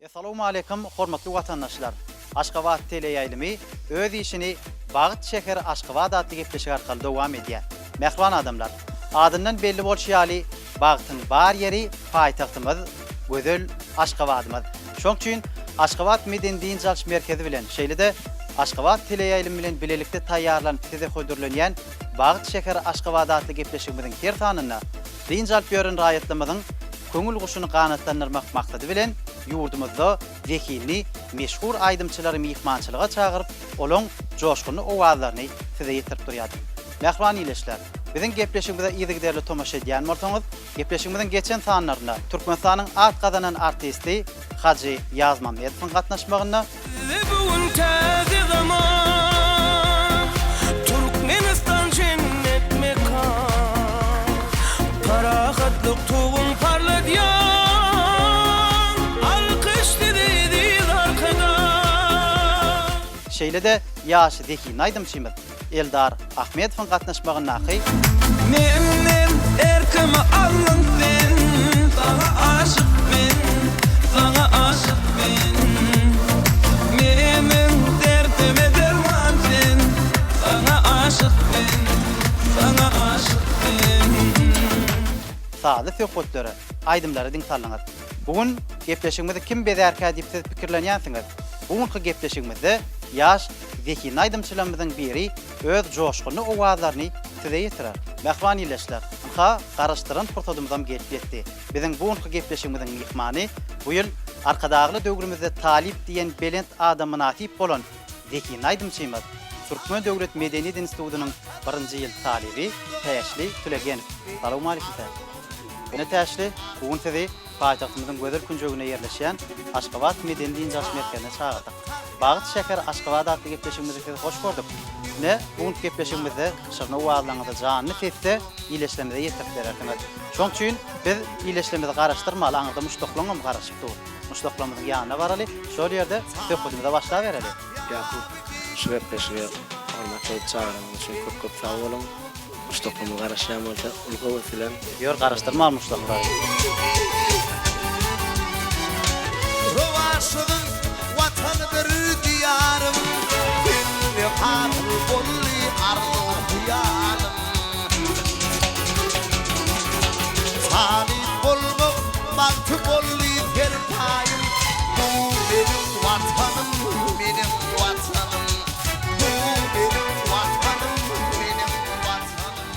Essalawmaleýkum hormatly watandaşlar! Aşgabat teleýaýlymy öz işini Bagt şäheri Aşgabat atly gepleşik arkaly dowam edýär. Mähriban adamlar! Adyndan belli bolşy ýaly bagtyň bar ýeri paýtagtymyz gözel Aşgabadymyz. Şoň üçin Aşgabat medeni-dynç alyş merkezi bilen şeýle-de Aşgabat teleýaýlymy bilen bilelikde taýýarlanyp size hödürlenýän Bagt şäheri Aşgabat atly gepleşigimiziň her sanynda dynç alyp ýören raýatlarymyzyň köňül guşuny ganatlandyrmak maksady bilen, ýurdumyzda zehinli, meşhur aýdymçylary myhmançylyga çagyryp, olaň joşgunly owazlaryny size ýetirip durýardyk. Mähriban ildeşler, biziň gepleşigimize yzygiderli tomaşa edýän bolsaňyz, gepleşigimiziň geçen sanlarynda Türkmenistanyň at gazanan artisti Hajy Ýazmammedowyň gatnaşmagynda, Bizde bu gün täze zaman, Türkmenistan jennet mekan. Parahatlyk tugun parladýan, Alkyş size eziz Arkadag. Şeýle-de ýaş zehinli aýdymçymyz Eldar Ahmedowyň gatnaşmagyndaky. Menden erkimi aldyň sen, Saňa aşyk men, saňa aşyk men. Meniň derdime derman sen, Saňa aşyk men, saňa aşyk men. Sazly söhbetlere, aýdymlara diň saldyňyz. Bu gün gepleşigimizi kim bezärkä diýip siz pikirlenýänsiňiz. Bu günki gepleşigimizde ýaş Zehinli aýdymçylarymyzyň biri öz joşgunly owazlaryny size ýetirer. Mähriban ildeşler, ynha, garaşdyran pursadymyzam gelip ýetdi. Biziň bu günki gepleşigimiziň myhmany bu ýyl Arkadagly döwrümizde talyp diýen belent ada mynasyp bolan zehinli aýdymçymyz, Türkmen döwlet medeniýet institutynyň birinji ýyl talyby Täşli Tülegenow. Salowmaleýkim Täşli. Ine Täşli, bu gün sizi paýtagtymyzyň gözel künjeginde ýerleşýän Aşgabat medeni-dynç alyş merkezine çagyrdyk. Bagt şäheri Aşgabat atly gepleşigimizde sizi hoş gördük. Ine, bu günki gepleşigimizde şirin owazlaryňyzy janly sesde ildeşlerimize ýetirip berersiňiz. Şonuň üçin biz ildeşlerimizi garaşdyrmaly, aňyrda muşdaklaryňam garaşyp dur. Muşdaklarymyzyň ýanyna baraly, şol ýerde söhbedimize başlabereli. Ýakup, şu gepleşige hormat goýup çagyranyňyz üçin köp-köp sag boluň. Muşdaklarymyz garaşýan bolsa uly höwes bilen. Ýör garaşdyrma muşdaklary. Rowaçlygyň Watanydyr Diýarym, Sende hasyl boldy arzuw-hyýalym. Talyp bolmak bagty boldy serpaýym, Bu meniň Watanym, meniň Watanym. Bu meniň Watanym, meniň Watanym.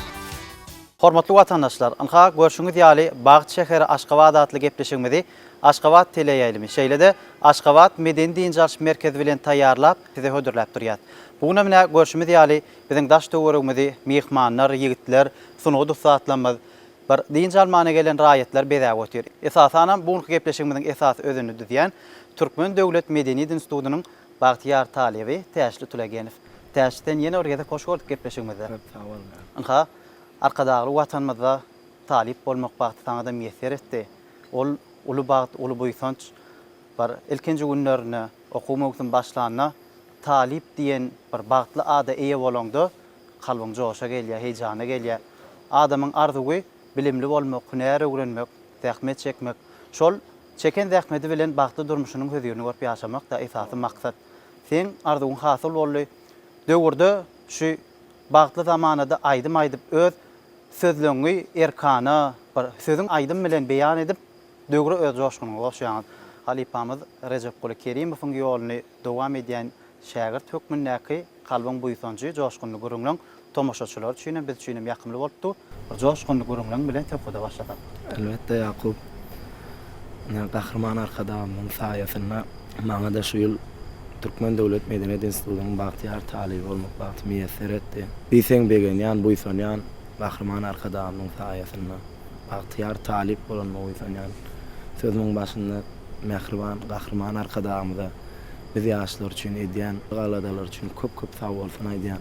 Hormatly watandaşlar, ynha, görşüňiz ýaly, Bagt şäheri Aşgabat atly gepleşigimizi Aşgabat teleýaýlymy, şeýle-de Aşgabat medeni-dynç alyş merkezi bilen taýýarlap, size hödürläp durýas. Bu günem ine, görşümiz ýaly, biziň daş-töweregimizi myhmanlar, ýigitler, sungat ussatlarymyz, bir dynç almana gelen raýatlar bezäp otyr. Esasanam, bu günki gepleşigimiziň esasy özenini düzýän Türkmen döwlet medeniýet institutynyň Bagtyýar talyby Täşli Tulegenow. Täşli seni ýene bir gezek hoş gördük gepleşigimizde. Köp sag boluň. Ynha, Arkadagly Watanymyzda talyp bolmak bagty saňa-da miýesser etdi. Ol uly bagt, uly buýsanç. Bir ilkinji günlerinde, okuw möwsümi başlanda talyp diýen bir bagtly ada eýe bolaňda kalbyň joşa gelýär, heýjana gelýär. Adamyň arzuwy bilimli bolmak, hünär öwrenmek, zähmet çekmek. Şol Çeken zähmeti bilen bagtly durmuşynyň hözirini görüp ýaşamak-da esasy maksat. Seň arzuwyň hasyl boldy. Döwürde şu bagtly zamanada aýdym aýdyp öz sözleňňi erkana bir sözüň aýdym bilen beýan edip döwre öz joşgunyňy goşýaňyz. Halypamyz Rejepguly Kerimowyň ýoluny dowam edýän şägirt hökmündäki Kalbyň buýsanjy joşgunly gürrüňleň tomaşaçylar üçinem, biz üçinem ýakymly bolupdy. Bir joşgunly gürrüňleň bilen söhbede başlasak. Elbetde Ýakup. Ine, Gahryman Arkadagymyzyň saýasynda maňa-da şu ýyl Türkmen döwlet medeniýet institutynyň bagtyýar talyby bolmak bagty miýesser etdi. Diýseň begenýän, buýsanýan Gahryman Arkadagymyzyň saýasynda bagtyýar talyp bolanyma buýsanýan. Sözümiň başynda mähriban Gahryman Arkadagymyza Biz ýaşlar üçin edýän aladalary üçin köp-köp sagbolsun aýdýan.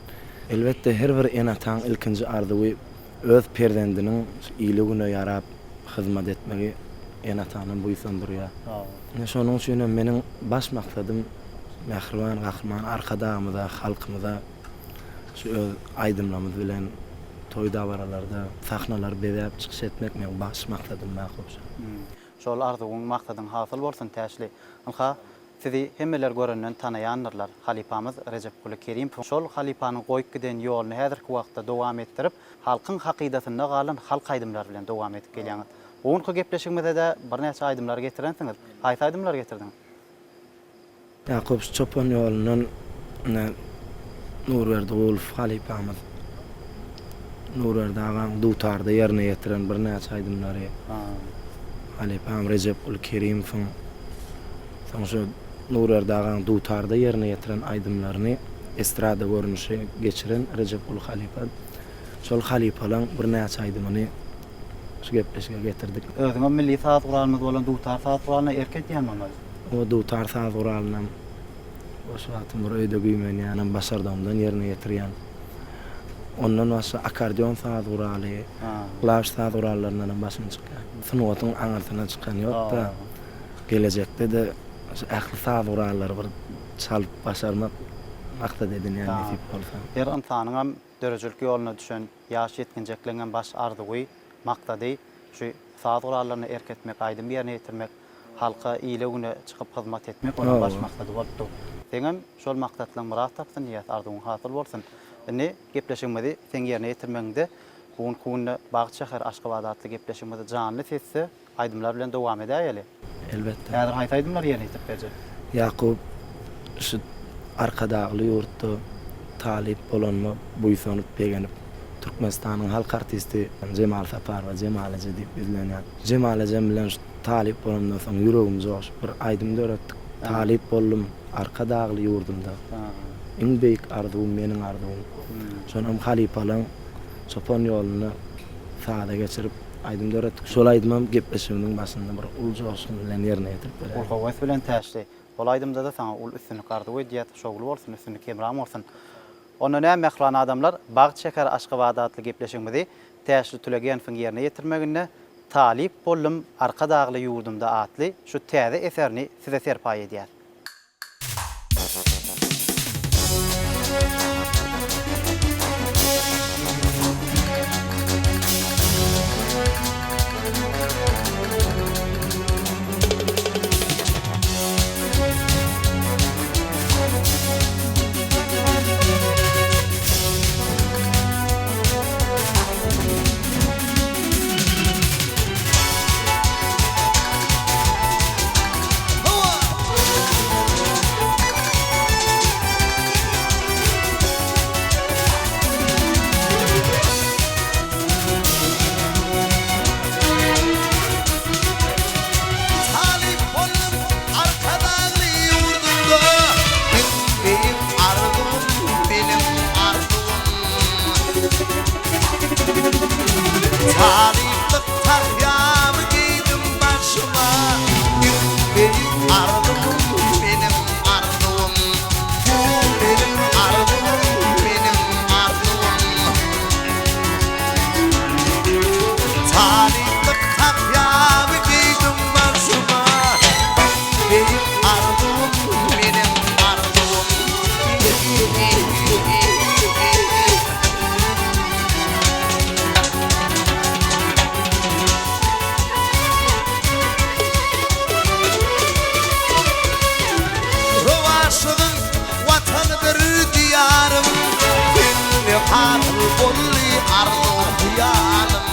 Elbetde her bir ene-ataň ilkinji arzuwy öz perzendiniň ile-güne ýarap hyzmat etmegi ene-atanam buýsandyrýar. Ine şonuň üçin hem meniň baş maksadym mähriban Gahryman Arkadagymyza, halkymyza şu öz aýdymlarymyz bilen toý-dabaralarda sahnalary bezäp çykyş etmek meň baş maksadym Makup jan. Şol arzuwyň, maksadyň hasyl bolsun, Täçli. Ynha, sizi hemmeler görenden tanaýandyrlar. Halypamyz Rejepguly Kerimowyň şol halypanyň goýup giden ýoluny häzirki wagtda dowam etdirip, halkyň hakydasynda galan halk aýdymlary bilen dowam edip gelýäňiz. Bu günki gepleşigimize-de birnäçe aýdymlary getirensiňiz. Haýsy aýdymlary getirdiňiz? Ýakup şu çopan ýolundan ine Nurberdi Gulow halypamyz Nurberdi agaň dutarda ýerine ýetiren birnäçe aýdymlary, halypam Rejepguly Kerimowyň, soň şu Nurberdi agaň dutarda ýerine ýetiren aýdymlaryny estrada görnüşe geçiren Rejepguly halypa, şol halypalaň birnäçe aýdymyny şu gepleşige getirdik. Özüňem milli saz guralymyz bolan dutar saz guralyna erk edýäň bolmaly. O dutar saz guralynam boş wagtym bir öýde güýmenýänem başardygymdan ýerine ýetirýän. Ondan başga akkordeon saz guraly, klawiş saz gurallaryndanam başym çykýar. Sungatyň aňyrsyna çykan ýok-da. Gelejekde-de şu ähli saz gurallary bir çalyp başarmak maksat edinýän nesip bolsa. Her ynsanyňam döredijilik ýoluna düşen Ýaş ýetginjekleňem baş arzuwy, maksady şu saz gurallaryna erk etmek, aýdym ýerine ýetirmek, halka, ile-güne çykyp hyzmat etmek onuň baş maksady bolup dur. Seňem şol maksatlaň myrat tapsyn diýýäs, arzuwyň hasyl bolsun. Indi gepleşigimizi seň ýerine ýetirmegiňde bu günki günde Bagt şäheri Aşgabat atly gepleşigimizi janly sesde Aýdymlar bilen dowam edäýeli. Elbetde. Häzir haýsy aýdymlary ýerine ýetirip berjek? Ýakup şu Arkadagly ýurtda talyp bolanyma buýsanyp, begenip, Türkmenistanyň halk artisti Jemal Saparowa, Jemal eje diýip ýüzlenýän. Jemal ejem bilen şu talyp bolanymdan soň ýüregim joşup bir aýdym döretdik. Talyp boldum Arkadagly ýurdumda. Iň beýik arzuwym meniň arzuwym. Şonam halypalaň çopan ýolunda saza geçirip, Aýdym döretdik. Şol aýdymam gepleşigimiziň başynda bir uly joşgun bilen ýerine ýetirip beräýdik. Uly höwes bilen Täçli. Ol aýdymda-da saňa uly üstünlik arzuw edýäs. Şowly bolsun, üstünlik hemraň bolsun. Onda näme mähriban adamlar, Bagt şäheri Aşgabat atly gepleşigimizi Täçli Tulegenowyň ýerine ýetirmeginde Talyp boldum Arkadagly ýurdumda atly şu täze eserini size serpaý edýäs. Talyp boldum Arkadagly ýurdumda, Iň beýik arzuwym meniň arzuwym. Talyplyk tahýamy geýdim başyma, Iň beýik arzuwym meniň arzuwym. Bu meniň arzuwym, meniň arzuwym. Talyplyk tahýamy geýdim başyma, Iň beýik arzuwym meniň arzuwym. Rowaçlygyň Watanydyr Diýarym, Sende hasyl boldy arzuw-hyýalym.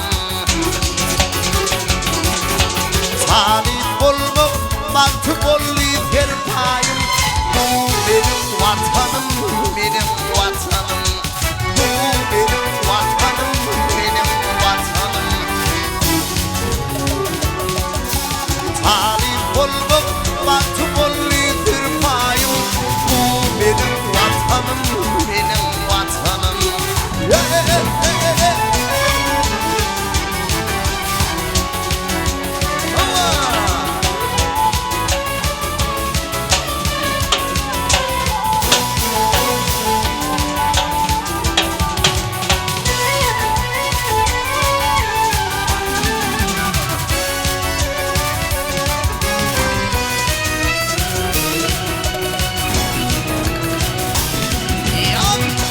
Talyp bolmak bagty boldy serpaýym, Bu meniň Watanym, meniň Watanym. Bu meniň Watanym, meniň Watanym. Talyp bolmak bagty boldy serpaýym, Bu meniň Watanym, meniň Watanym.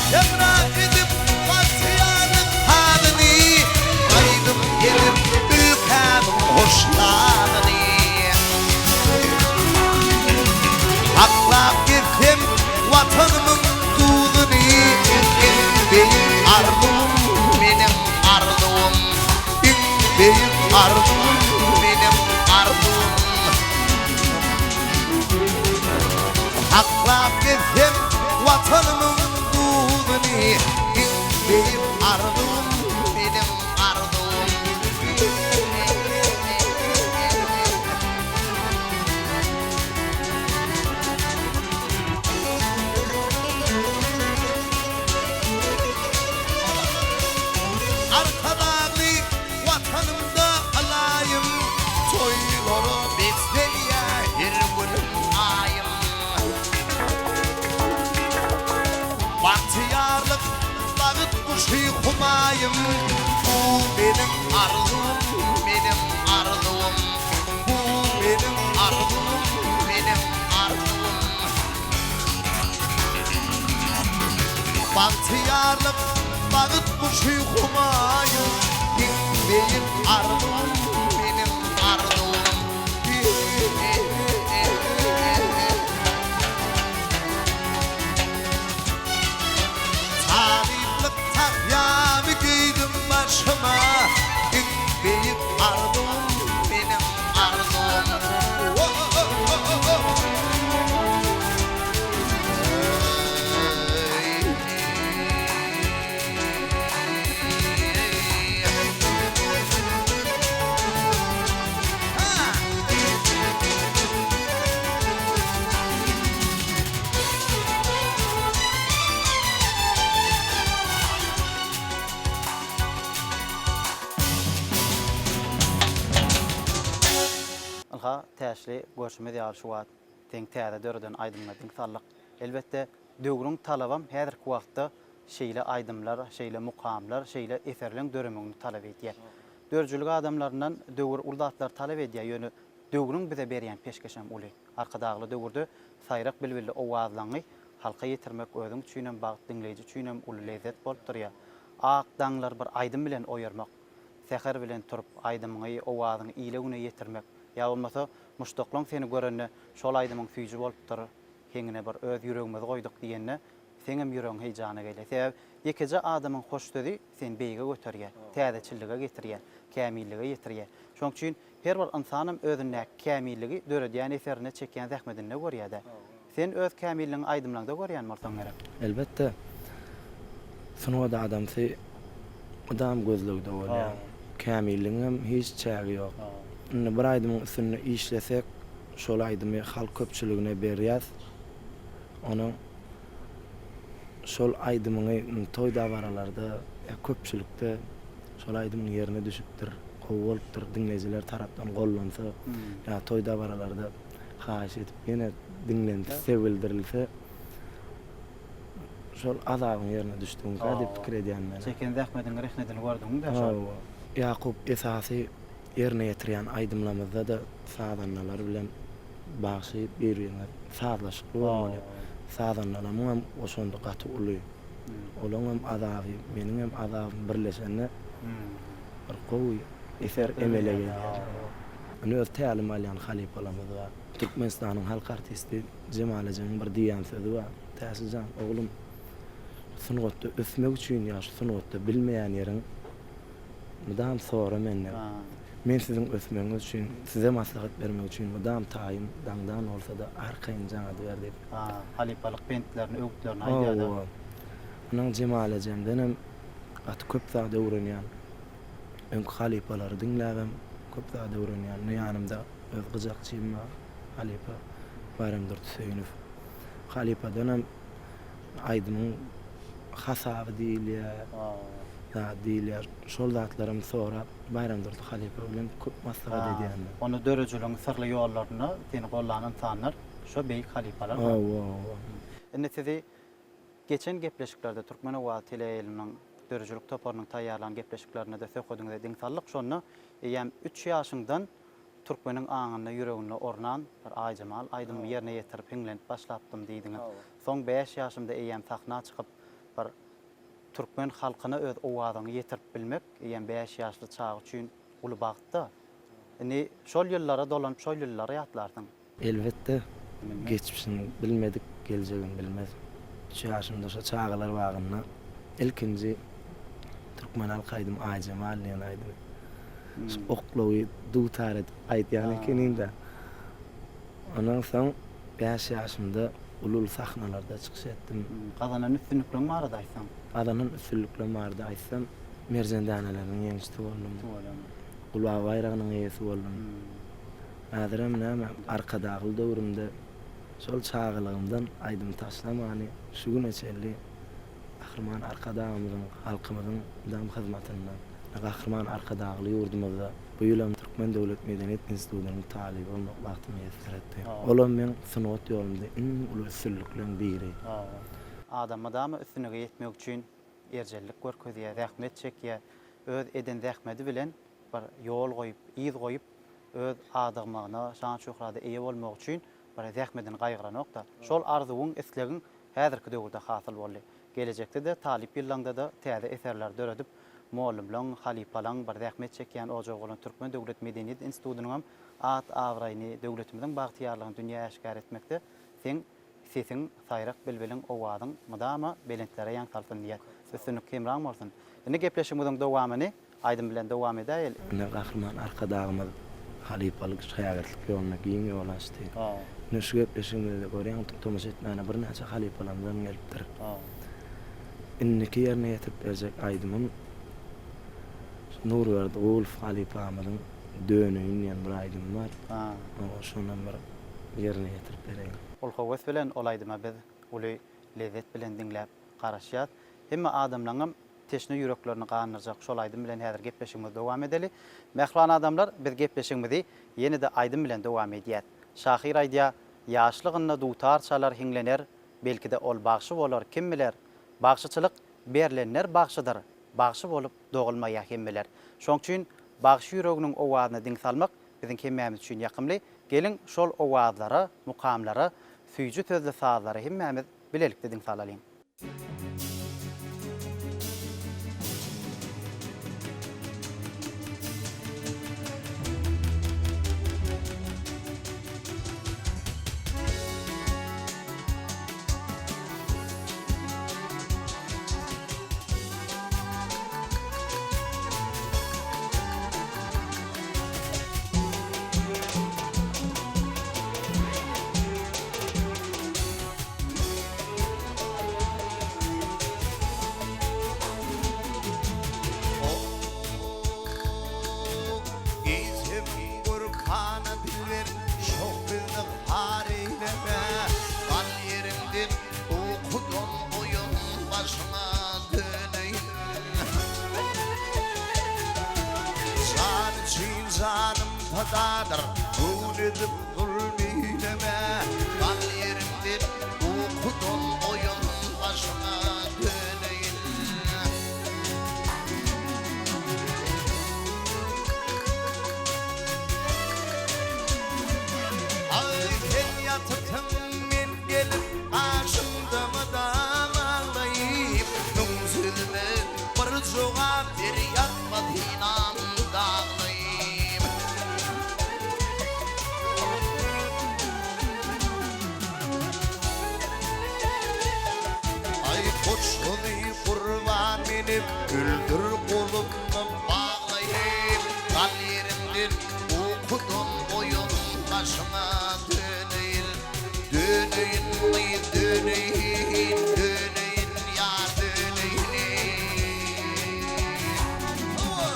Hemra edip bagtyýarlyk. Saklap gezsem Watanymyň duzuny Iň beýik arzuwym meniň arzuwym Iň beýik arzuwym meniň arzuwym Saklap gezsem Watanymyň duzuny Iň beýik arzuwym meniň arzuwym. Arkadagly Watanymda ylaýym, Toýlara beslenýär her günüm, aýym. Bagtyýarlyk bagt guşy Humaýym, Bu meniň arzuwym, meniň arzuwym. Bu meniň arzuwym, meniň arzuwym. Bagtyýarlyk, bagt guşy Humaýun, Iň beýik arzuwym, meniň arzuwym. Talyplyk tahýamy geýdim başyma, Iň beýik arzuwym meniň arzuwym. Ynha, Täşli, görşümiz ýaly şu wagt seň täze döreden aýdymyňa diň saldyk. Elbetde, döwrüň talabam häzirki wagtda şeýle aýdymlar, şeýle mukamlar, şeýle eserleň döremegini talap edýär. Döredijilik adamlaryndan döwür uly zatlary talap edýär, ýöne döwrüň bize berýän peşgeşem uly. Arkadagly döwürde saýrak bilbilli owazlaňy halka ýetirmek özüň üçinem bagt, diňleýji üçinem uly lezzet bolup durýar. Ak daňlary bir aýdym bilen oýarmak, säher bilen turup, aýdymyňy, owazyňy ile-güne ýetirmek, ýa bolmasa muşdaklaň seni görende şol aýdymyň süýji bolupdyr, heňine bir öz ýüregimizi goýduk diýende, seňem ýüregiň heýjana gelýär. Sebäbi ýekeje adamyň hoş sözi seni beýige göterýär, täzeçillige getirýär, kämillige ýetirýär. Şonuň üçin her bir ynsanam özündäki kämilligi döredýän eserinde, çekýän zähmetinde görýär-dä. Sen öz kämilligiňi aýdymlaňda görýän bolsaň gerek. Elbetde, sungat adamsy mydam gözlegde bolýar. Kämilligiňem hiç çägi ýok. Indi bir aýdymyň üstünde işlesek, şol aýdymy halk köpçüligine berýäs. Onuň şol aýdymyňy toý-dabaralarda ýa köpçülikde şol aýdymyň ýerine düşüpdir, gowy bolupdyr, diňleýjiler tarapdan gollansa ýa toý-dabaralarda haýyş edip ýene diňlense, sebildirilse şol azabyň ýerine düşdüňkä diýip pikir edýän men. Çeken zähmediň rehnedini gördüň-dä şol. Hawa. Ýakup esasy ýerine ýetirýän aýdymlamyzda-da sazandalar bilen bagşy bir-birine sazlaşykly bolmaly. Sazandalamyňam goşandy gaty uly. Olaňam azaby, meniňem azabym birleşende bir gowy eser emele gelýär. Indi öz tälim alýan halypalarymyz bar. Türkmenistanyň halk artisti Jemal ejemiň bir diýýän sözi bar, Täşli jan, oglum, sungatda ösmek üçin ýa şu sungatda bilmeýän ýeriň Mydam sora menden. Men siziň ösmegiňiz üçin, size maslahat bermek üçin mydam taýyn, daňdan bolsa-da arkaýyn jaň ediber diýip. Halypalyk bentlerini, öwütlerini aýdýar-da. Hawa. Onuň Jemal ejemdenem gaty köp zat öwrenýän. Öňki halypalary diňläbem köp zat öwrenýän. Indi ýanymda öz gyjakçym bar, halypa Baýramdurdy Söýünow. Halypadanam aýdymyň hasaby diýilýär, zat diýilýär. Şol zatlaram sorap, Baýramdurdy halypa bilen köp maslahat edýän men. Onda döredijiligiň syrly ýollarynda seni gollan ynsanlar şo beýik halypalardyr. Hawa, hawa. Indi sizi geçen gepleşiklerde Türkmen owazy teleýaýlymynyň döredijilik toparynyň taýýarlan gepleşiklerinde-de söhbediňize diň saldyk. Şonda eýýäm üç ýaşyňdan Türkmeniň aňynda, ýüreginde ornan bir Aýjemal aýdymymy ýerine ýetirip hiňlenip başlapdym diýdiňiz. Soň bäş ýaşymda eýýäm sahna çykyp, bir türkmen halkyna öz owazyňy ýetirip bilmek eýýäm bäş ýaşly çaga üçin uly bagt-da. Indi şol ýyllara dolanyp, şol ýyllary ýatlarsyň. Elbetde. Geçmişini bilmedik, geljegini bilmez. Üç ýaşymda şo çagalar bagynda ilkinji türkmen halk aýdymy Aýjemal diýen aýdymy. Şu oklawy dutar edip aýdýan ekenim-dä. Ondan soň bäş ýaşymda uly-uly sahnalarda çykyş etdim. Gazanan üstünlikleriň barada aýtsaň? Gazanan üstünliklerim barada aýtsam, Merjen däneleriniň ýeňijisi boldum. Gulbaba baýragynyň eýesi boldum. Häzirem näme, Arkadagly döwrümde şol çagalygymdan aýdym taşlamany şu güne çenli Gahryman Arkadagymyzyň halkymyzyň mydam hyzmatynda. Gahryman Arkadagly ýurdumyzda bu ýylam Türkmen döwlet medeniýet institutynyň talyby bolmak bagty miýesser etdi. Olam meň sungat ýolumda iň uly üstünlikleň biri. Adam mydama üstünlige ýetmek üçin erjellik görkezýär, zähmet çekýär. Öz eden zähmedi bilen bir ýol goýup, yz goýup, öz adygmagyna, şan-şöhrada eýe bolmak üçin bir zähmedini gaýgyranok-da. Şol arzuwyň, islegiň häzirki döwürde hasyl boldy. Gelejekde-de, talyp ýyllaňda-da täze eserler döredip, mollumlaň, halypalaň, bir zähmet çekýän ojagy bolan Türkmen döwlet medeniýet institutynyňam at-abraýyny, döwletimiziň bagtyýarlygyny dünýä äşgär etmekde seň Sesiň, saýrak bilbiliň owazyň mydama belentlere ýaň salsyn diýýäs. Üstünlik hemraň bolsun. Indi gepleşigimiziň dowamyny aýdym bilen dowam edäýeli. Ine Gahryman Arkadagymyz halypalyk şägirtlik ýoluna giň ýol açdy. Ine şu gepleşigimizde görýäň tomaşa etmäne birnäçe halypalarymyzam gelipdir. Indiki ýerine ýetirip berjek aýdymym Nurberdi Gulow halypamyzyň Döneýin diýen bir aýdymy bar. Şonam bir ýerine ýetirip bereýin. Ol höwes bilen ol aýdyma biz uly lezzet bilen diňläp garaşýas. Hemme adamlaňam teşne ýüreklerini gandyrjak şol aýdym bilen häzir gepleşigimizi dowam edeli. Mähriban adamlar biz gepleşigimizi ýene-de aýdym bilen dowam edýäs. Şahyr aýdýa, Ýaşlygynda dutar çalar hiňlener, belki-de ol bagşy bolar kim biler. Bagşyçylyk berlenler bagşydyr, bagşy bolup dogulmaýa hemmeler. Şoň üçin bagşy ýüreginiň owazyna diň salmak biziň hemmämiz üçin ýakymly. Geliň, şol owazlara, mukamlara, süýji sözli sazlara hemmämiz bilelikde diň salalyň. Eýsem görkana dilber şoh bizni har eýleme Gal ýeriňden ukudan oýan başyňa döneýin Jan üçin janym pydadyr göwün edip zulm eýleme Gal ýeriňden ukudan oýan başyňa döneýin. Aý sen ýatypsyň men gelip gaşyňda mydam aglaýyp Müň sözüme bir jogap ber ýatma synam daglaýyp. Aý goçgyny gurban menip Öldür golumdan baglaýyp Gal ýeriňden ukudan oýan Başyňa döneýin Döneýin gyz döneýin Döneýin ýar döneýin Hawa.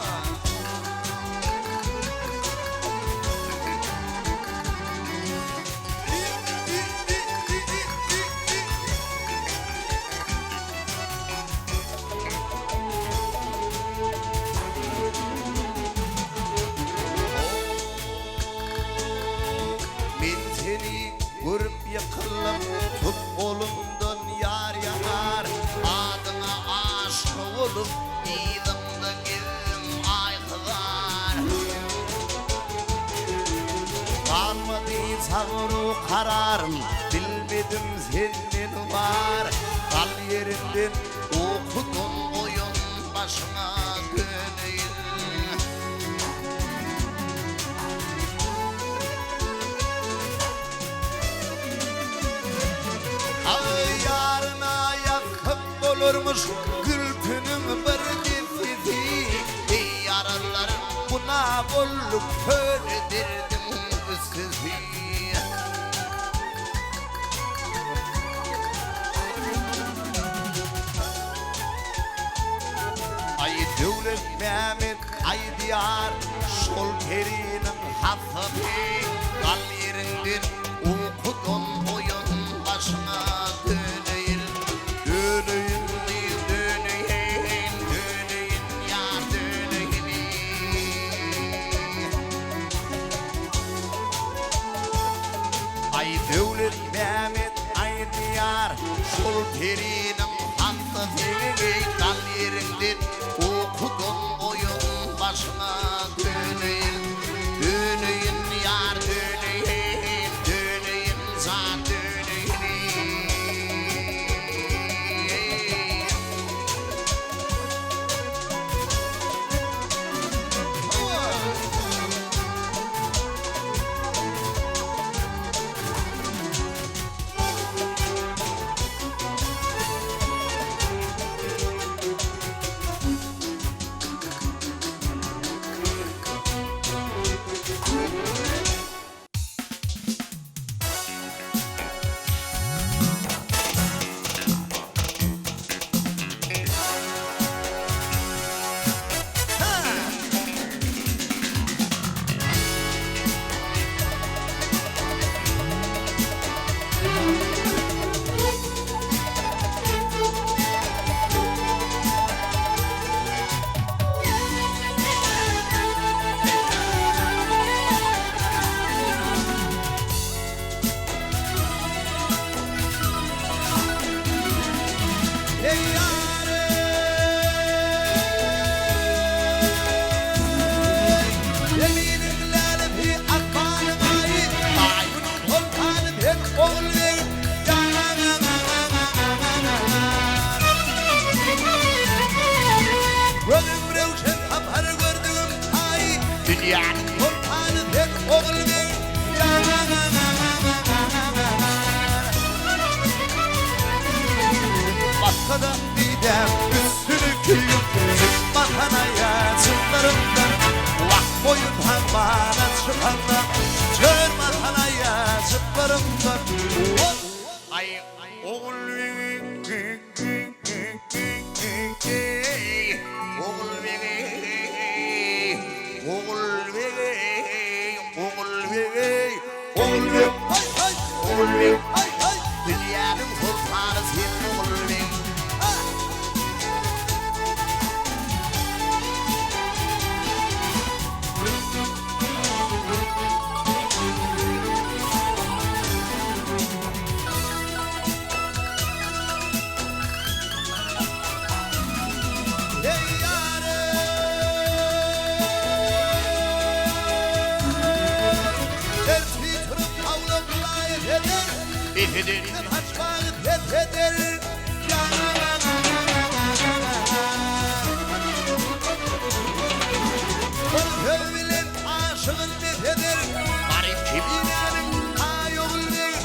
Men seni görüp ýykyldym, tut golumdan ýar ýanar, Adyňa aşyk bolup, yzyňda gezdim aý-hyzar. Galmady sabr-u kararym, bilmedim senden bar. Gal ýerinden ukudan oýan, başyňa döneýin. Bolarmyş gülküniň bir dessesi. Eý ýaranlar, bu nabolluk köne derdiň üstesi. Aý Döwletmämet aýdýar şol periniň hasasy. Gal ýeriňden ukudan oýan başyňa döneýin. Döneýin gyz döneýin, döneýin ýar döneýin. Aý Döwletmämet aýdýar şol periniň hasasy. Gal ýeriňden ukudan oýan başyňa döneýin. Döneýin ýar döneýin, döneýin jan döneýin. Gözüm röwşen tapar gördügim taýy, Dünýäniň soltany sen Ogulbeg Başga-da didäm üstüni köýüp, Çykmasan aýajyklarymdan, Wah, boýun hambana çykanda, Çörmasan aýajyklarymdan, Aý, Ogulbeg. Dünýäniň soltany sen Ogulbeg. Eý ýar-eý! Ertir turup awlap laýyk eder, Eden haçmagy pes eder. Ol söz bilen aşygyn mes eder, Baryp kebinäniň aý ogul beg.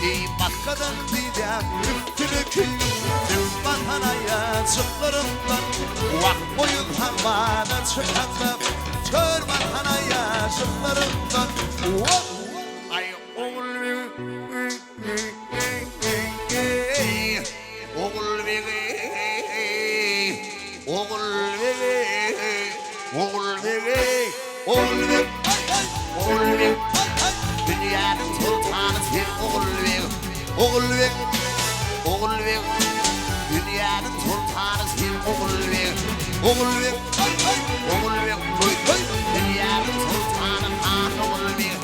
Eý bakgadan diýdäm üstüne küýüň Döw basan aýajyklarymdan Wah boýun hambana çykanda Kör basan aýajyklarymdan Wah aý ogul Ogulbeg-eý, Ogulbeg-eý, Ogulbeg-eý, Ogulbeg, Ogulbeg, Dünýäniň soltany sen Ogulbeg, Ogulbeg, Ogulbeg, Dünýäniň soltany sen Ogulbeg, Ogulbeg, Ogulbeg, Dünýäniň soltany han Ogulbeg.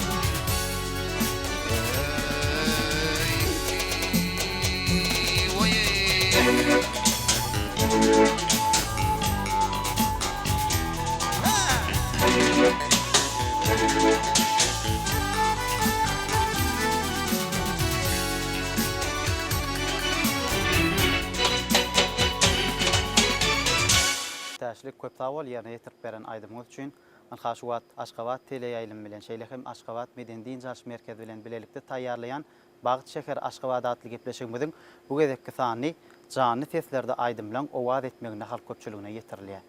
Täşli köp sag bol ýerine ýetirip beren aýdymyňyz üçin. Ynha şu wagt Aşgabat teleýaýlymy bilen, şeýle hem Aşgabat medeni-dynç alyş merkezi bilen bilelikde taýýarlaýan Bagt şäheri Aşgabat atly gepleşigimiziň bu gezekki sany janly seslerde aýdymlaň owaz etmeginde halk köpçüligine ýetirilýär.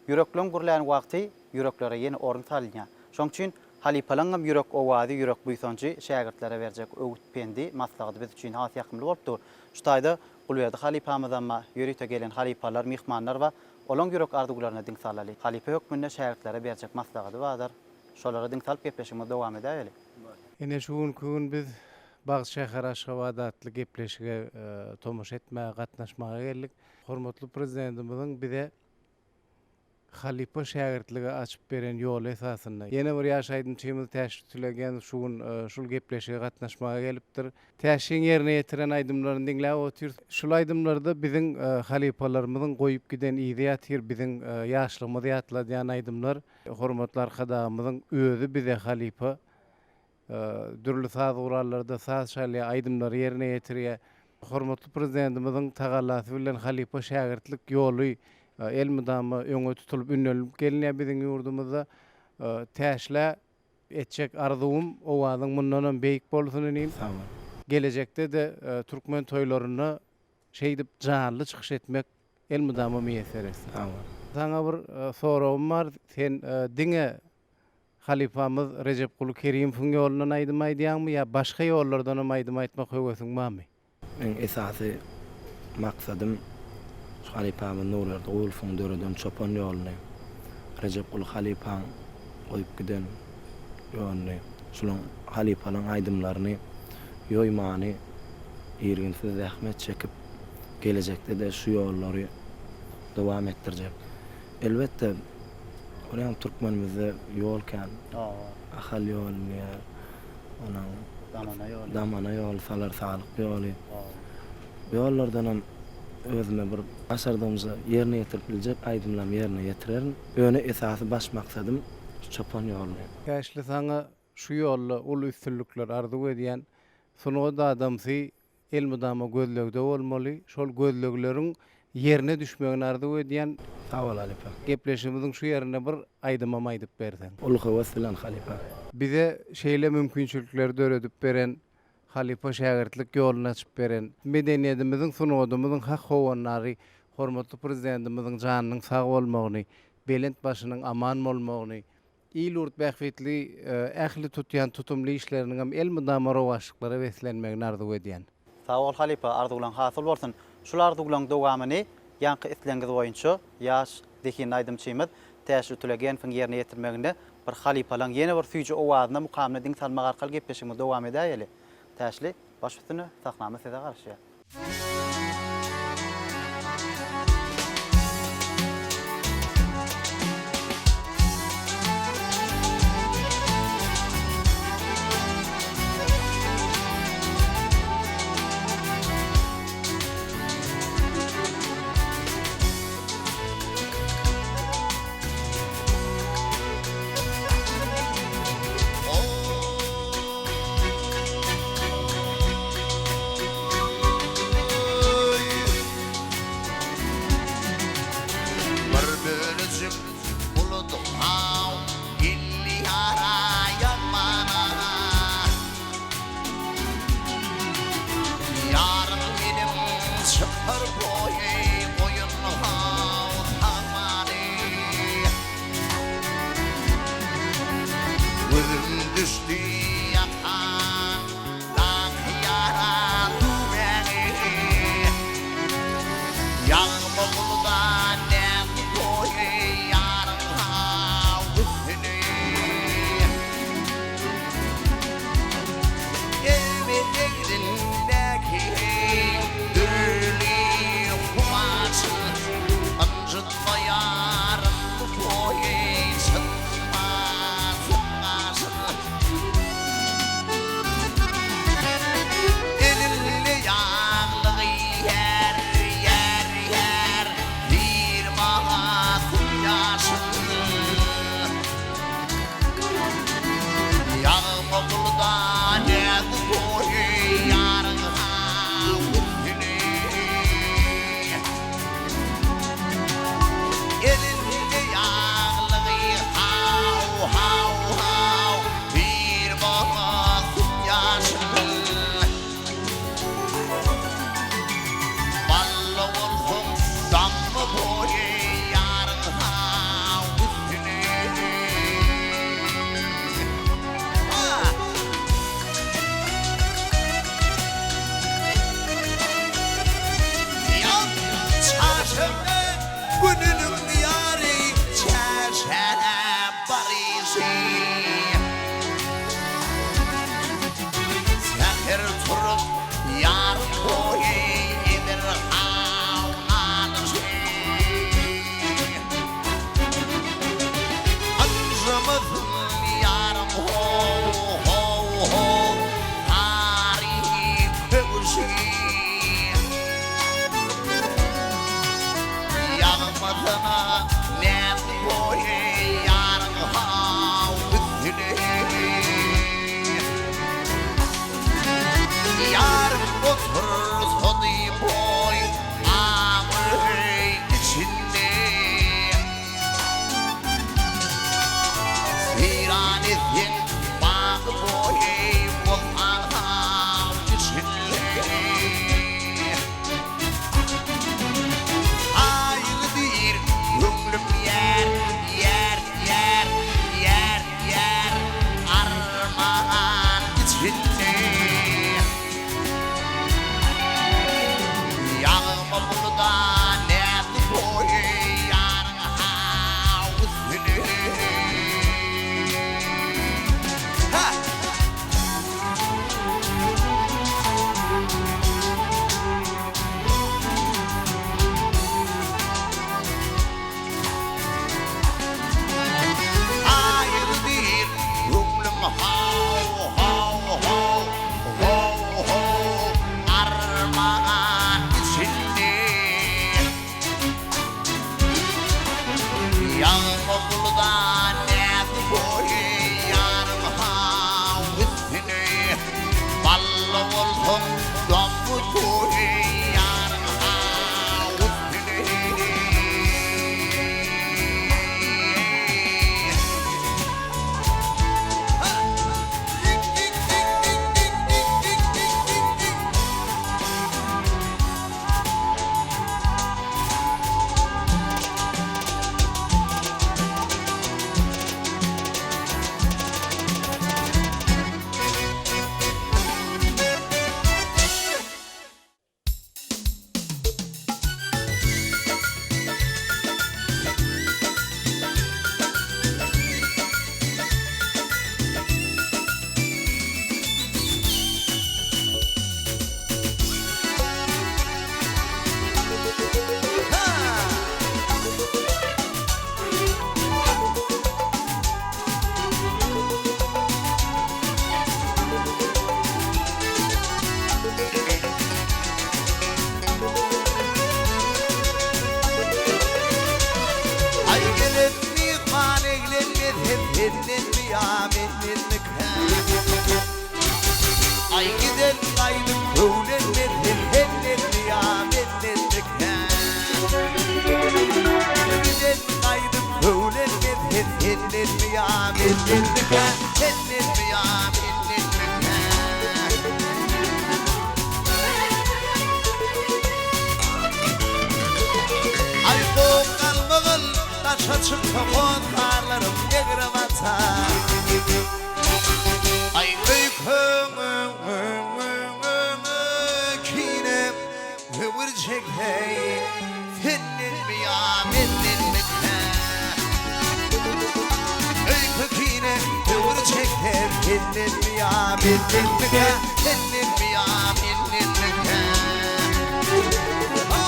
Ýürekleň gürlän wagty ýüreklere ýene orun salynýar. Şoň üçin halypalaňam ýürek owazy, ýürek buýsanjy, şägirtlere berjek öwüt-pendi, maslahaty biz üçin has ýakymly bolup dur. Şu taýda Gulberdi halypamyzam ýörite gelen halypalar, myhmanlar bar. Olaň ýürek arzuwlaryna diň salaly. Halypa hökmünde şägirtlere berjek maslahaty bardyr. Şolara diň salyp gepleşigimizi dowam edäýeli. Ine şu günki gün biz Bagt şäheri Aşgabat atly gepleşige tomaşa etmäge, gatnaşmaga geldik. Hormatly Prezidentimiziň bize halypa şägirtlige açyp beren ýoly esasynda, ýene bir ýaş aýdymçymyz Täşli Tülegenow şu gün şul gepleşige gatnaşmaga gelipdir. Täşliň ýerine ýetiren aýdymlaryny diňläp otyrys. Şul aýdymlarda biziň halypalarymyzyň goýup giden yzy ýatyr, biziň ýaşlygymyzy ýatladýan aýdymlar. Hormatly Arkadagymyzyň özi bize halypa. Dürli saz gurallarda saz çalýar, aýdymlary ýerine ýetirýär. Hormatly Prezidentimiziň tagallasy bilen halypa-şägirtlik ýoly elmydama öňe tutulyp ündelip gelinýär biziň ýurdumyzda. Täşlä etjek arzuwym owazyň mundanam beýik bolsun inim. Sag bol. Gelejekde-de türkmen toýlarynda şeýdip janly çykyş etmek elmydama miýesser etsin. Sag bol. Saňa bir soragym bar, sen diňe Halypamyz Rejepguly Kerimowyň ýolundan aýdym aýdýaňmy ýa başga ýollardanam aýdym aýtmak höwesiň barmy? Meň esasy maksadym şu halypamyz Nurberdi Gulowyň döreden çopan ýoluny, Rejepguly halypaň goýup giden ýoluny, şulaň halypalaň aýdymlaryny ýoýmany, irginsiz zähmet çekip, gelejekde-de şu ýollary dowam etdirjek. Elbetde, görýäň türkmenimizde ýol kän. Ahal ýoly diýýär. Onuň Damana ýoly. Damana ýoly, Salar Salyk ýoly. Bu ýollardanam özüme bir başardygymça ýerine ýetirip biljek aýdymlarymy ýerine ýetirerin. Ýöne esasy baş maksadym şu çopan ýoluny. Täşli saňa şu ýolda uly üstünlikler arzuw edýän. Sungat adamsy Elmydama gözlegde bolmaly. Şol gözlegleriň ýerine düşmegini arzuw edýän. Sag bol halypa. Gepleşigimiziň şu ýerinde bir aýdymam aýdyp berseň. Uly höwes bilen halypa. Bize şeýle mümkinçilikleri döredip beren, halypa-şägirtlik ýoluny açyp beren, medeniýetimiziň, sungatymyzyň hak howandary hormatly Prezidentimiziň janynyň sag bolmagyny, belent başynyň aman bolmagyny, Il-ýurt bähbitli ähli tutýan tutumly işleriniňem elmydama rowaçlyklara beslenmegini arzuw edýän. Sag bol halypa arzuwlaň hasyl bolsun. Şul arzuwlaň dowamyny ýaňky islegiňiz boýunça ýaş zehinli aýdymçymyz Täşli Tulegenowyň ýerine ýetirmeginde bir halypalaň ýene bir süýji owazyna mukamyna diň salmak arkaly gepleşigimizi dowam edäýeli. Täşli, baş üstüne, sahnamyz size garaşýar. Bir bölejik buludyň haw Geldi ýara ýazmana Ýarym meniň çykyr boýy Goýun haw sagmany Gözüm düşdi ýakaňdaky ýara düwmäni. Ýagmyr buluda näzli boýy ýaryň haw üstüni. Elmi egnindäki dürli kumaşy Ynjytmaýaryn bu toýy çytmasyn gaşyn. gyşy. Säher turup ýar toýy eder haw nalyşy. Ynjamasyn ýarym ho-ho-ho sary köwşi. Ýagmasyna näz boýy ýaryň haw üstüne. Ýar otursady boý agyr içinde. Seýran etseň bag boýy bolsaň haw içinde. Aýly diýr, köňlüm ýar, ýar, ýar, ýar, ýar, Arman içinde. Ýagma buluda näzli boýy ýaryň haw üstüne. Ha! Aýry diýr, köňlüm haw, haw, haw, how, how, arman içinde. Ýagma buluda näzi boýy ýaryň haw üstüne. Bally bolsaň doňňy toýy ýaryň haw üstüne. Aý gelen myhman eglenmez hem sendenmi ýa mendenmikä? Aý giden gaýdyp köwlenmez hem sendenmi ýa mendenmikä? Giden gaýdyp köwlenmez hem sendenmi ýa mendenmikä? Sendenmi ýa mendenmikä? Aý goh galmagal daşa çyksa hossarlarym egre batar. Aý öýköňöňöňöňöňö kine höwür çekseý sendenmi ýa mendenmikä? Öýke kine höwür çekse sendenmi ýa mendenmikä? Sendenmi ýa mendenmikä? Ho!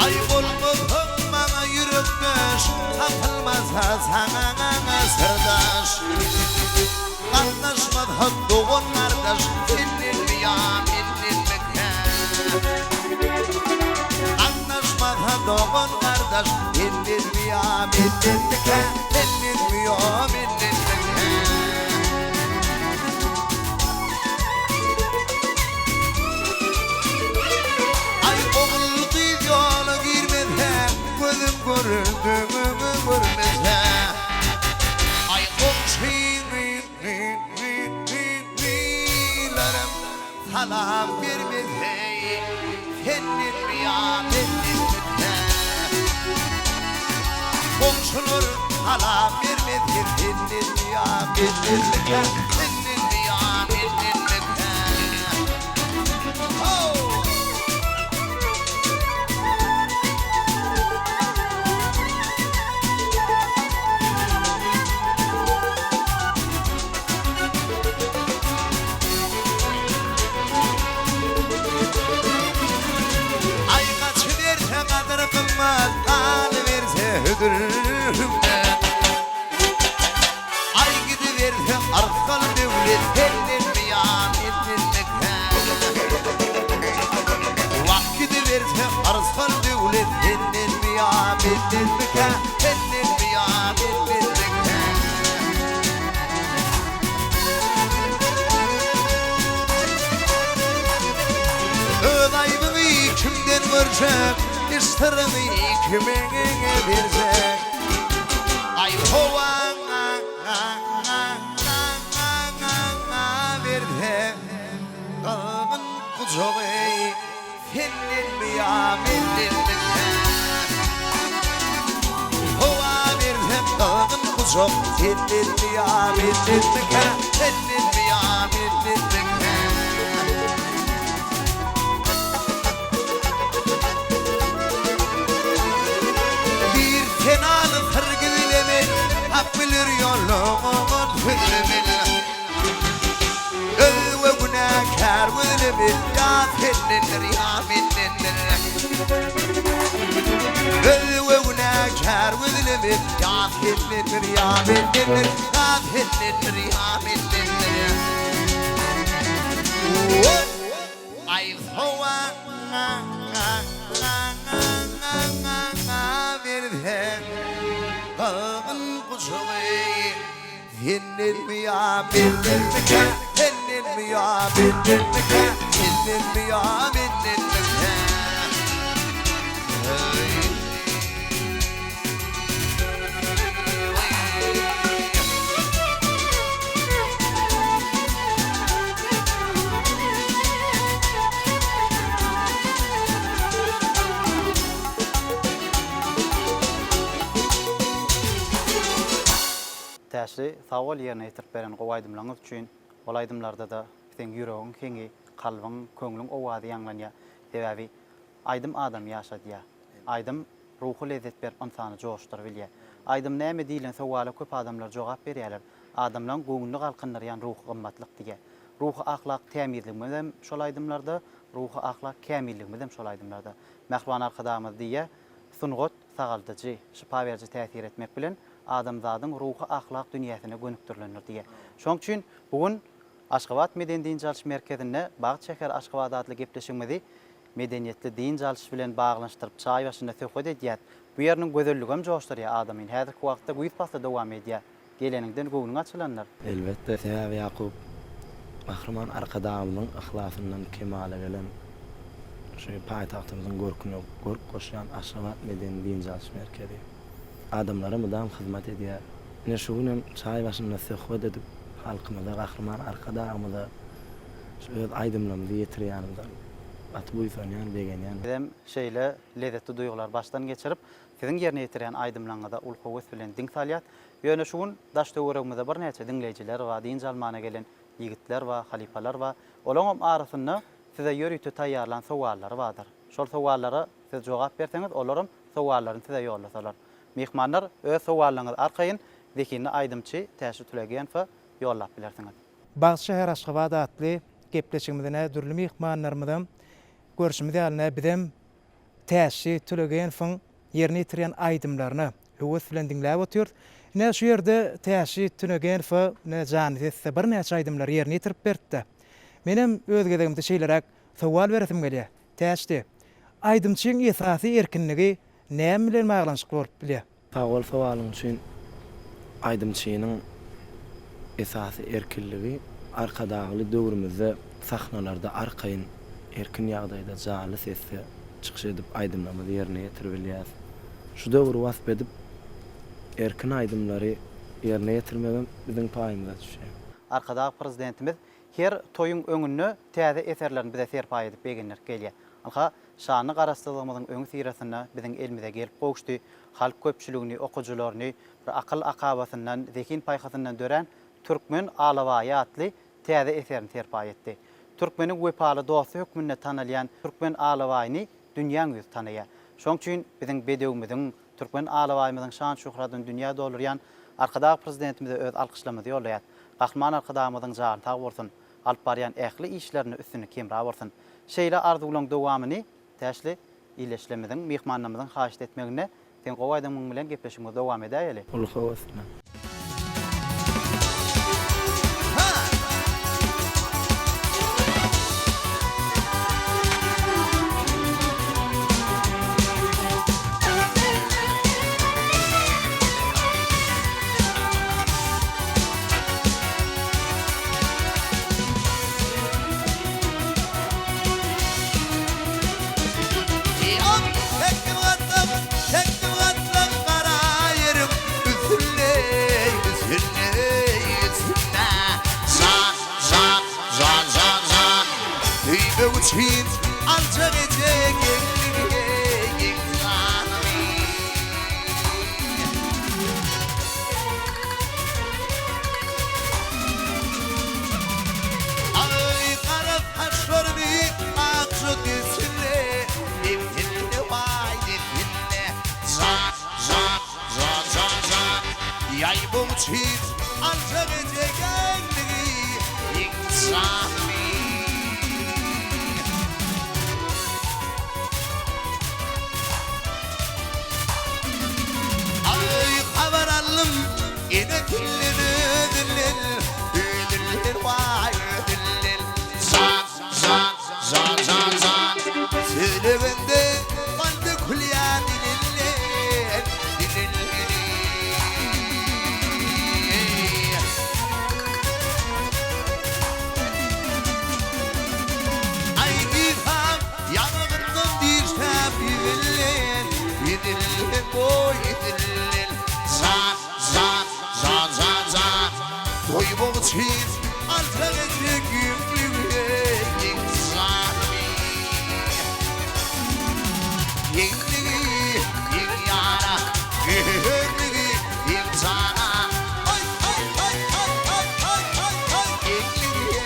Aý bolmasaň maňa ýürekdeş, Tapylmasa saňa syrdaş. Gatnaşmasa dogan-gardaş, Sendenmi ýa mendenmikä? Gatnaşmasa dogan-gardaş, Sendenmi ýa mendenmikä? Sendenmi ýa mendenmikä? Aý ogul-gyz ýola girmese, Gözüm görür, döňüňi görmese. Aý goňşyňyňyňyňyňylarym salam bermese, Sendenmi ýa mendenmikä? Goňşular. Salam bermez her sendenmi ýa mendenmikä Sendenmi ýa mendenmikä How! Aý gaçyberse gadyr gymmat, galyberse hödür hümmet. Aý gidiberse arsgal döwlet, sendenmi ýa mendenmikä? Wah gidiberse arsgal döwlet, sendenmi ýa mendenmikä? Sendenmi ýa mendenmikä? Öz aýbyňy kimden görjek, Iş syryňy kime berjek. Aý howa berse gyzgyn gujagy Sendenmi ýa mendenmikä? Howa bersem gyzgyn gujak Sendenmi ýa mendenmikä? Sendenmi ýa mendenmikä? Bir senaly syr gizlemen, Hak bilir ýoluňy sözlemen. Özge günäkär gözlemen, Ýa sendendir, ýa mendendir. Özge günäkär gözlemen, Ýa sendendir, ýa mendendir, Ýa sendendir, ýa mendendir. Aý howa berse gyzgyn gujagy. Sendenmi ýa mendenmikä, sendenmi ýa mendenmikä, sendenmi ýa mendenmikä? Heý. Täşli sag bol ýerine ýetirip beren gowy aýdymlaňyz üçin ol aýdymlardada seň ýüregiň heňi kalbyň köňlüň owazy ýaňlanýa sebäbi aýdym adamy ýaşadýa aýdym ruhy lezzet berip ynsany joşduryp bilýä aýdym näme diýlen sowala köp adamlar jogap berýäler adamlaň göwnüni galkyndyrýan ruhy gymmatlyk diýä ruhy ahlak tämizligimizem şol aýdymlarda ruhy ahlak kämilligimizem şol aýdymlarda Mähriban Arkadagymyz diýýä sungat sagaldyjy, şypa beriji täsir etmek bilen, adamzadyň ruhy-ahlak dünýäsine gönükdirilendir diýýär. Şonuň üçin bu gün Aşgabat medeni-dynç alyş merkezinde Bagt şäheri Aşgabat atly gepleşigimizi medeniýetli dynç alyş bilen baglanyşdyryp çaý başynda söhbet edýäs. Bu ýeriniň gözelligem joşdurýar adamyny. Häzirki wagtda güýz pasly dowam edýär. Geleniňden göwnüň açylandyr. Elbetde, sebäbi Ýakup Gahryman Arkadagymyzyň yhlasyndan kemala gelen şu paýtagtymyzyň görküne görk goşýan Aşgabat medeni-dynç alyş merkezi adamlara mydam hyzmat edýär. Ine, şu gün hem çaý başynda söhbet edip, halkymyza, Gahryman Arkadagymyza şu öz aýdymlarymyzy ýetirýänimize gaty buýsanýan, begenýän. Bizem şeýle lezzetli duýgulary başdan geçirip, Siziň ýerine ýetirýän aýdymlaryňyza uly höwes bilen diň salýas. Ýöne şu gün daş-töweregimizde birnäçe diňleýjiler bar, dynç almana gelen ýigitler bar, halypalar bar. Olaňam arasynda size ýörite taýýarlan sowallary bardyr. Şol sowallara siz jogap berseňiz, olaram sowallaryny size ýollasalar. Myhmanlar, öz sowallaryňyzy arkaýyn zehinli aýdymçy Täşli Tulegenowa ýollap bilersiňiz. Bagt şäher Aşgabat atly gepleşigimizine dürli myhmanlarymyzam görşümiz ýaly ine bizem Täşli Tölegenowyň ýerine ýetirýän aýdymlaryny höwes bilen diňläp otyrys. Ine, şu ýerde Täşli Tünegenowa ine janly sesde birnäçe aýdymlary ýerine ýetirip berdi-de. Menem öz gezegimde şeýleräk sowal beresim gelýär. Täşli, aýdymçyň esasy erkinligi näme bilen baglanyşykly bolup bilýär? Sag bol sowalyň üçin. Aýdymçynyň esasy erkinligi Arkadagly döwrümizde sahnalarda arkaýyn erkin ýagdaýda janly sesde çykyş edip aýdymlarymyzy ýerine ýetiribilýäs. Şu döwri wasp edip erkin aýdymlary ýerine ýetirmegem biziň paýymyza düşýär. Arkadag Prezidentimiz her toýuň öňünde täze eserlerini bize serpaý edip begendirip gelýär. Ynha, Şanly Garaşsyzlygymyzyň öňüsyrasynda biziň elimize gelip gowuşdy. Halk köpçüligini, okyjylaryny bir akyl akabasyndan, zehin-paýhasyndan dörän Türkmen alabaýy atly täze eserini serpaý etdi. Türkmeniň wepaly dosty hökmünde tanalýan türkmen alabaýyny dünýäň ýüzi tanaýar. Şoň üçin biziň bedewimiziň, türkmen alabaýymyzyň şan-şöhratyny dünýä doldurýan Arkadag Prezidentimize öz alkyşlarymyzy ýollaýas. Gahryman Arkadagymyzyň jany sag bolsun, alyp barýan ähli işlerinde üstünlik hemra bolsun. Şeýle arzuwlaň dowamyny Täşli ildeşlerimiziň, myhmanlarymyzyň haýyşt etmeginde Seň gowy aýdymyň bilen gepleşigimizi dowam edäýeli. Uly höwes bilen. Çekdim gatlak, çekdim gatlak gara ýeriň üstünde, üstünde, üstünde. Jan, jan, jan, jan, jan. Söýmek üçin aljak eje geňligi, geň janymy. Aý, gara saçlaryny akja desinde, Desinde, waý, desinde. Jan, jan, jan, jan, jan. Ýaýmak üçin aljak eje geňligi, Iň janymy. Aý, habar aldym ene tilden özünden, Özünden, waý, özünden. Jan, jan, jan, jan, jan. Sözlegende bal dökülýär dilinden, dilinden. Aý, diýsem, Ýaňagyndan dişläp ýüzünden, Ýüzünden goý ýüzünden. Jan, jan, jan, jan, jan. Doýmak üçin aljak eje giňlige, Giň janymy. Giňligi, giň ýara, Giňligi, giň jana. Aý, aý, aý, aý, aý, aý, aý, aý, Giňligi.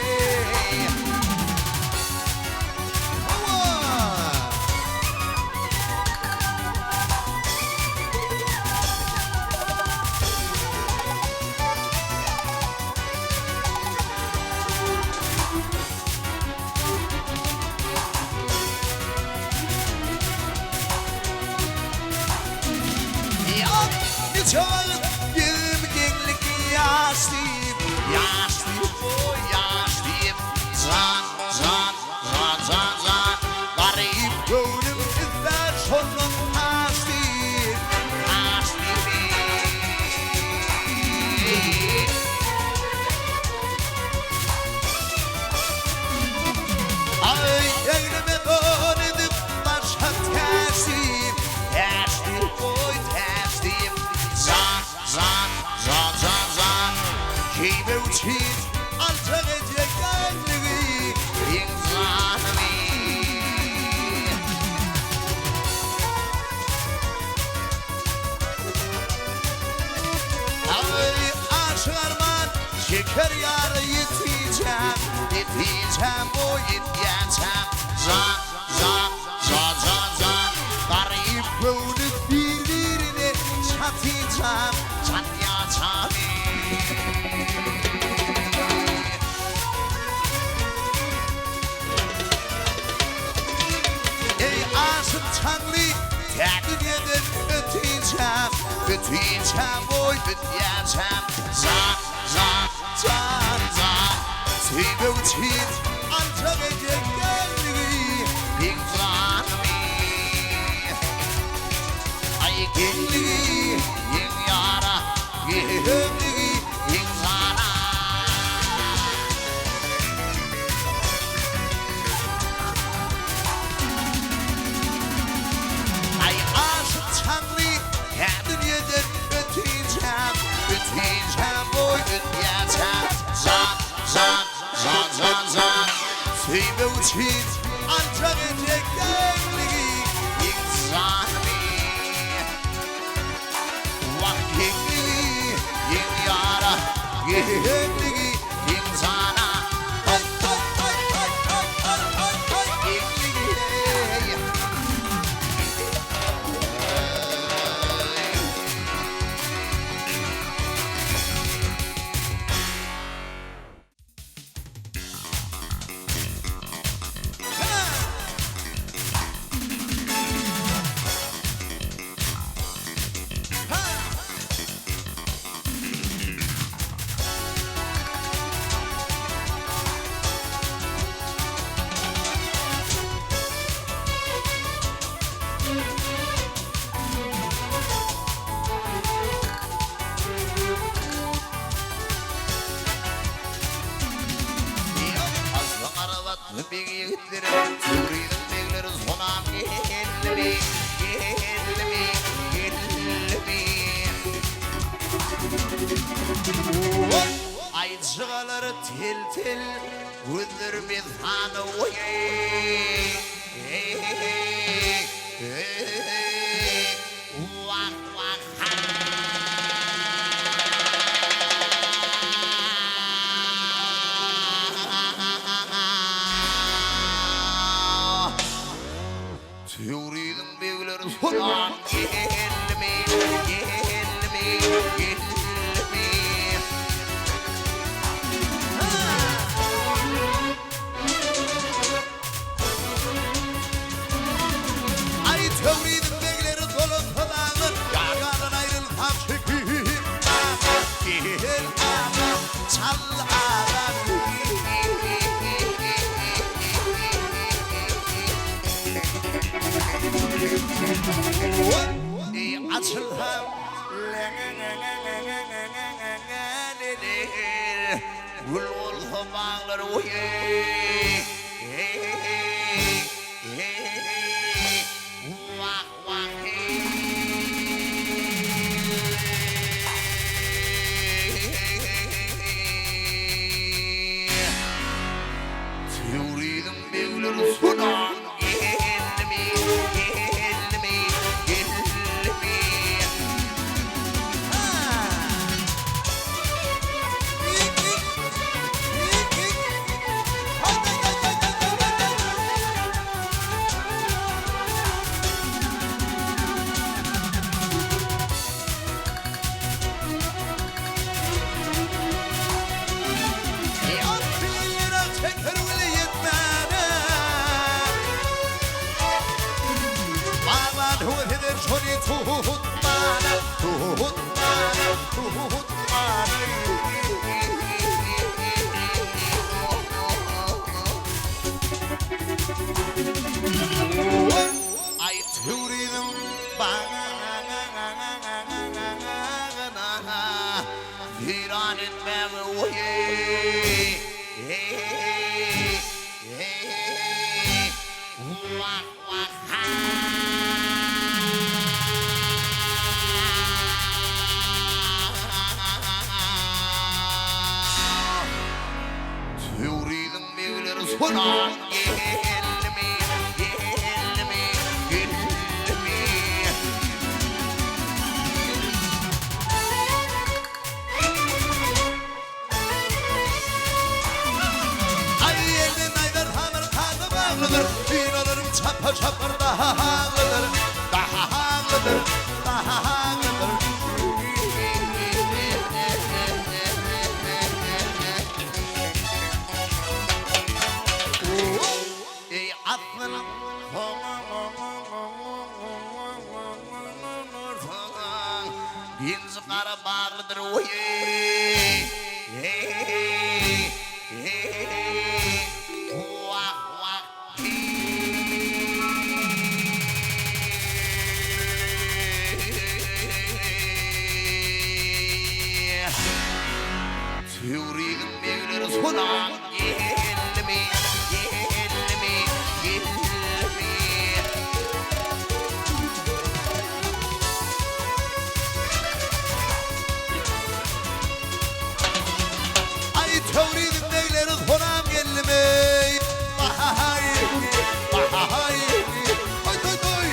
Niçe wagt gezim geňlik ýaş diýip, ýaş diýip, oý ýaş diýip, jan Jan, jan, jan, jan, Garyp göwnüm islär şondan taş diýip, taş diýip. Aý, egnime don edip, başa täç diýip, täç diýip, goý, täç diýip. Jan, jan, jan, jan, jan, Geýmek üçin aljak eje geňligi, iň janymy. Aý, aşyk arman çeker ýary ýetýänçäm, ýetýänçäm, oý, ýetýänçäm, jan, jan, jan, jan, jan, Garyp göwni bir-birine çatynçam, çatýançam. Eý, aşyk çaňly, tä dünýeden ötünçäm, ötünçäm, oý, ötýänçäm, jan, jan, jan, jan, Söýmek üçin aljak eje geňligi, iň janymy. Aý, geňligi, iň ýara, geňligi, iň jana. Aý, aşyk çaňly, tä dünýeden ötünçäm, ötünçäm, oý, ötýänçäm, jan, jan, jan, jan, jan, Söýmek üçin aljak eje geňligi. Geňligi geň jana Toý toý toý toý toý toý toý toý Geňligi eý. Aslan beg ýigitleri, Töwriziň begleri sonam geldimi, geldimi, geldimi? Aýjygalary tel-tel, gözleri mesana oý-eý, eý-eý, wah-wah ha! Töwriziň begleri sonam geldimi, geldimi, geldimi? Aý, Töwriziň begleri dolansa daňdan, Ýardan aýrylsam çekip daňdan, Gel aga, çal aga. Eý, açylsam, le-le-le-le-le-le-le-le-le, Gül bolsa baglar, oý-eý, eý, eý, wah, wah, eý. Töwriziň begleri sonam geldimi, geldimi, geldimi? Aý Töwriziň bagyna Weýran etmäge oý-eý, eý, eý, wah, wah, ha! Töwriziň begleri sonam geldimi, geldimi, geldimi? Aý elden aýdan hamyr kazy baglydyr, Synalaryň çapa-çapar daglydyr, daglydyr, daglydyr. Eý asyl Genji gara baglydyr oý-eý, eý, eý, wah, wah, eý. Töwriziň begleri sonam geldimi, geldimi, geldimi? Aý, Töwriziň begleri sonam geldimi? Baý, baý, toý, toý, toý.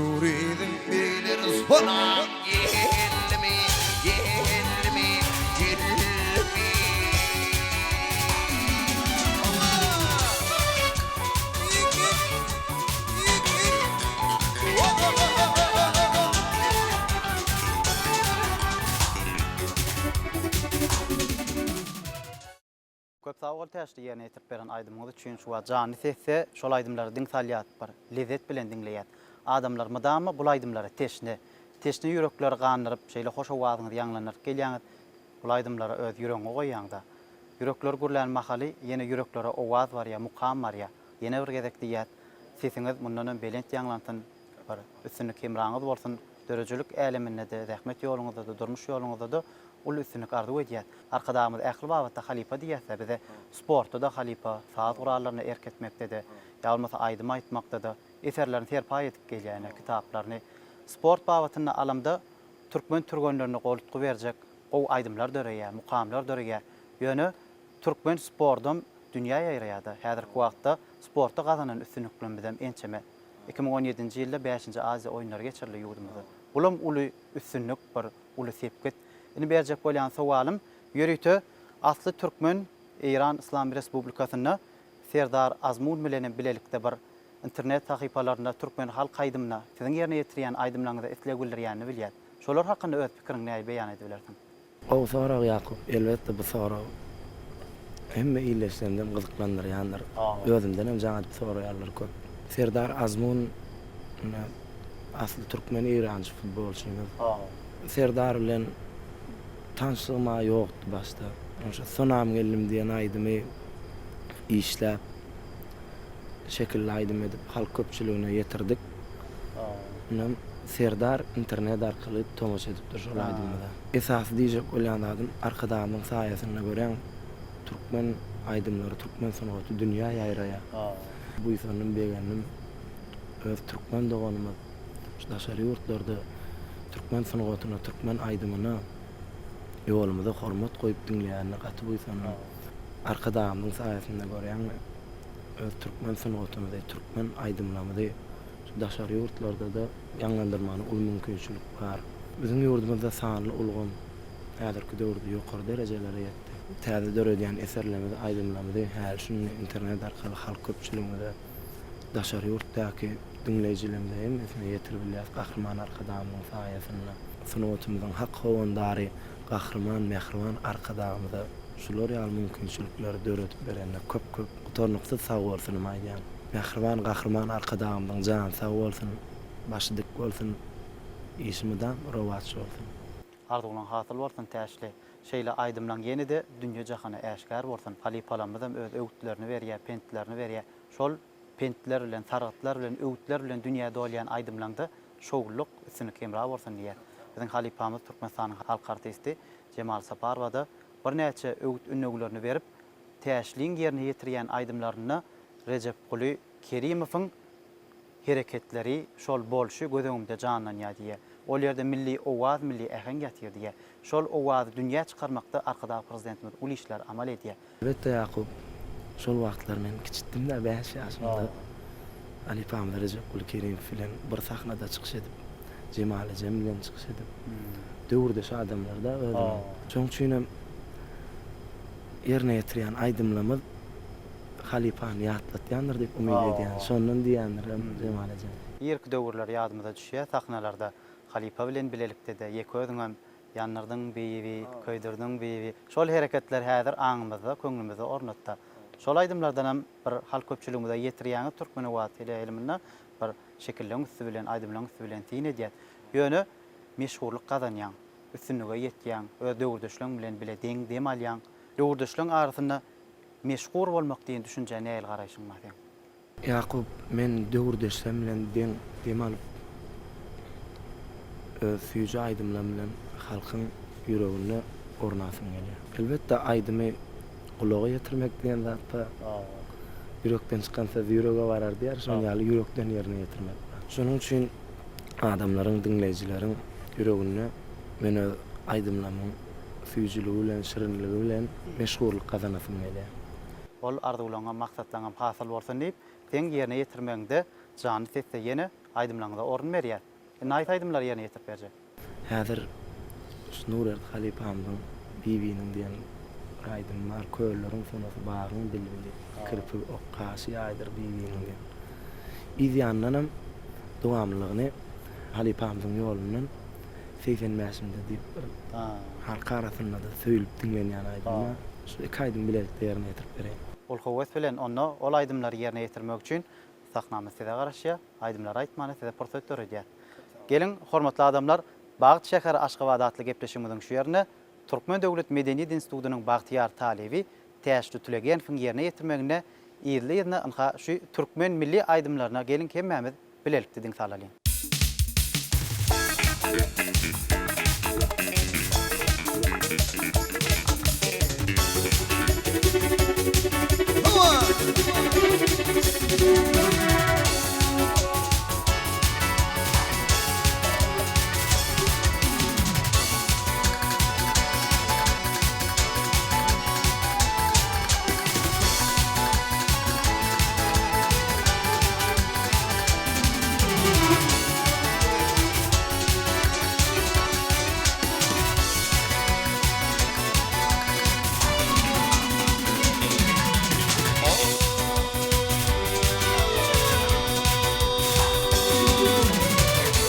Töwriziň begleri sonam geldimi, geldimi, geldimi? Köp sag bol Täşli ýerine ýetirip beren aýdymyňyz üçin şu wagt janly sesde şol aýdymlary diň salýas bir lezzet bilen diňleýäs. Adamlar mydama bul aýdymlara teşne. Teşne ýürekleri gandyryp şeýle hoş owazyňyzy ýaňlandyryp gelýäňiz. Bul aýdymlara öz ýüregiňi goýýaňda. Ýürekler gürlän mahaly ýene ýüreklere owaz barýa mukam barýa. Ýene bir gezek diýýäs sesiňiz mundanam belent ýaňlansyn bir üstünlik hemraňyz bolsun döredijilik äleminde-de zähmet ýoluňyzda-da durmuş ýoluňyzda-da uly üstünlik arzuw edýäs. Arkadagymyz ähli babatda halypa diýýäs-dä bize sportda-da halypa, saz gurallaryna erk etmekde-de, ýa bolmasa aýdym aýtmakda-da eserlerini serpaý edip gelýär ine kitaplaryny. Sport babatynda alamda türkmen türgenlerine goltgy berjek gowy aýdymlar döreýär, mukamlar döreýär. Ýöne türkmen spordam dünýä ýaýraýar-da. Häzirki wagtda sportda gazanan üstünliklerimizem ençeme. 2017-nji ýylda bäşinji Aziýa oýunlary geçirildi ýurdumyzda. Bulam uly üstünlik, bir uly sepgit. Indi berjek bolýan sowalym, ýörite asly türkmen Eýran Yslam Respublikasynda Serdar Azmun bilenem bilelikde bir internet sahypalarynda türkmen halk aýdymyna, siziň ýerine ýetirýän aýdymlaryňyza isleg bildirýänini bilýäs. Şolar hakynda öz pikiriňi nähili beýan edibilersiň? Gowy sorag Ýakup. Elbetde bu sorag hemme ildeşlerimden gyzyklandyrýandyr. Özümdenem jaň edip soraýanlar köp. Serdar Azmun ine asly türkmen eýrançy futbolçymyz. Serdar bilen tanşlygym-a ýokdy başda. Şo Sonam geldim diýen aýdymy işläp, şekilli aýdym edip halk köpçüligine ýetirdik. Ondan Serdar internet arkaly tomaşa edipdir şol aýdymyza. Esasy diýjek bolýan zadym Arkadagymyň saýasynda göräň türkmen aýdymlary, türkmen sungaty dünýä ýaýraýar. Buýsandym, begendim. Öz türkmen doganymyz şu daşary ýurtlarda türkmen sungatyna, türkmen aýdymyna, ýolumyza hormat goýup diňleýänine gaty buýsandym. Arkadagymyzyň saýasynda görýäňmi, öz türkmen sungatymyzy, türkmen aýdymlarymyzy şu daşary ýurtlarda-da ýaňlandyrmana uly mümkinçilik bar. Biziň ýurdumyzda sanly ulgam häzirki döwürde ýokary derejelere ýetdi. Täze döredýän eserlerimizi, aýdymlarymyzy häli-şindi internet arkaly halk köpçüligimize, daşary ýurtdaky diňleýjilerimize hemmesine ýetirip bilýäris Gahryman Arkadagymyzyň saýasynda. Sungatymyzyň hak howandary Gahryman mähriban Arkadagymyza şular ýaly mümkinçilikleri döredip berenine köp köp gutarnyksyz sagbolsunymy aýdýan. Mähriban Gahryman Arkadagymyzyň jany sag bolsun, başy dik bolsun, işi mydam rowaç bolsun. Arzuwlaň hasyl bolsun Täşli. Şeýle aýdymlaň ýene-de dünýe-jahana äşgär bolsun. Halypalarymyzam öz öwütlerini berýär, pentlerini berýär. Şol pentler bilen, sargytlar bilen, öwütler bilen dünýä dolýan aýdymlaňda şowlulyk, üstünlik hemra bolsun diýýäs. Biziň halypamyz Türkmenistanyň halk artisti Jemal Saparowa-da birnäçe öwüt-ündewlerini berip, Täşliň ýerine ýetirýän aýdymlarynda Rejepguly Kerimowyň hereketleri, şol bolşy göz öňümde janlanýar diýýär. Ol ýerde milli owaz, milli äheň ýatyr diýýär. Şol owazy dünýä çykarmakda Arkadag Prezidentimiz uly işleri amal edýär. Elbetde Ýakup, şol wagtlar men kiçitdim-dä, bäş ýaşymda halypamyz Rejepguly Kerimow bilen bir sahnada çykyş edip, Jemal ejem bilen çykyş edip, döwürdeş adamlar-da özümiň. Şonuň üçinem ýerine ýetirýän aýdymlarymyz halypany ýatlatýandyr diýip umyt edýän. Şondan diýýändirem Jemal ejem. Irki döwürler ýadymyza düşýär, sahnalarda halypa bilen bilelikde-de, ýeke özüňem Ýandyrdyň bibi, köýdürdiň bibi. Şol hereketler häzir aňymyzda, köňlümizde ornatda. Şol aýdymlardanam bir halk köpçüligimize ýetirýäňiz Türkmenowaz teleýaýlymynda bir şekilleň üsti bilen, aýdymlaň üsti bilen syn edýäs. Ýöne meşhurlyk gazanýaň, üstünlige ýetýäň, öz döwürdeşleň bilen bile deň dem alýaň. Döwürdeşleň arasynda meşhur bolmak diýen düşünjä nähili garaýşyň bar seň? Ýakup, men döwürdeşlerim bilen deň dem alyp, öz süýji aýdymlarym bilen halkyň ýüreginde ornasym gelýär. Elbetde, aýdymy gulaga ýetirmek diýen zat bar. Ýürekden çykan söz ýürege barar diýýär, şonuň ýaly ýürekden ýerine ýetirmek bar. Şonuň üçin adamlaryň, diňleýjileriň ýüreginde men öz aýdymlarymyň süýjüligi bilen, şirinligi bilen meşhurlyk gazanasym gelýär. Ol arzuwlaňam, maksatlaňam hasyl bolsun diýip, seň ýerine ýetirmegiňde janly sesde ýene. Aýdymlaryňyza orun berýäs. Indi haýsy aýdymlary ýerine ýetirip berjek? Häzir şu Nurerdi halypamyzyň Bibiniň diýen bir aýdymy bar, Kölleriň sonasy, bagyň bilbili, Kirpigi ok, gaşy ýaýdyr Bibiniň diýen. Yz ýanyndanam dowamlylygyny halypamyzyň ýolundan 85-imde diýip bir halk arasynda-da söýlüp diňlenýän aýdym bar. Şu iki aýdymy bilelikde ýerine ýetirip bereýin. Ol höwes bilen onda ol aýdymlary ýerine ýetirmek üçin sahnamyz size garaşýar. Aýdymlary aýtmana size pursat döredýär. Geliň, hormatly adamlar, Bagt şäheri Aşgabat atly gepleşigimiziň şu ýerinde Türkmen döwlet medeniýet institutynyň bagtyýar talyby Täçli Tulegenowyň ýerine ýetirmeginde yzly-yzyna ynha şu türkmen milli aýdymlaryna geliň hemmämiz bilelikde diň salalyň.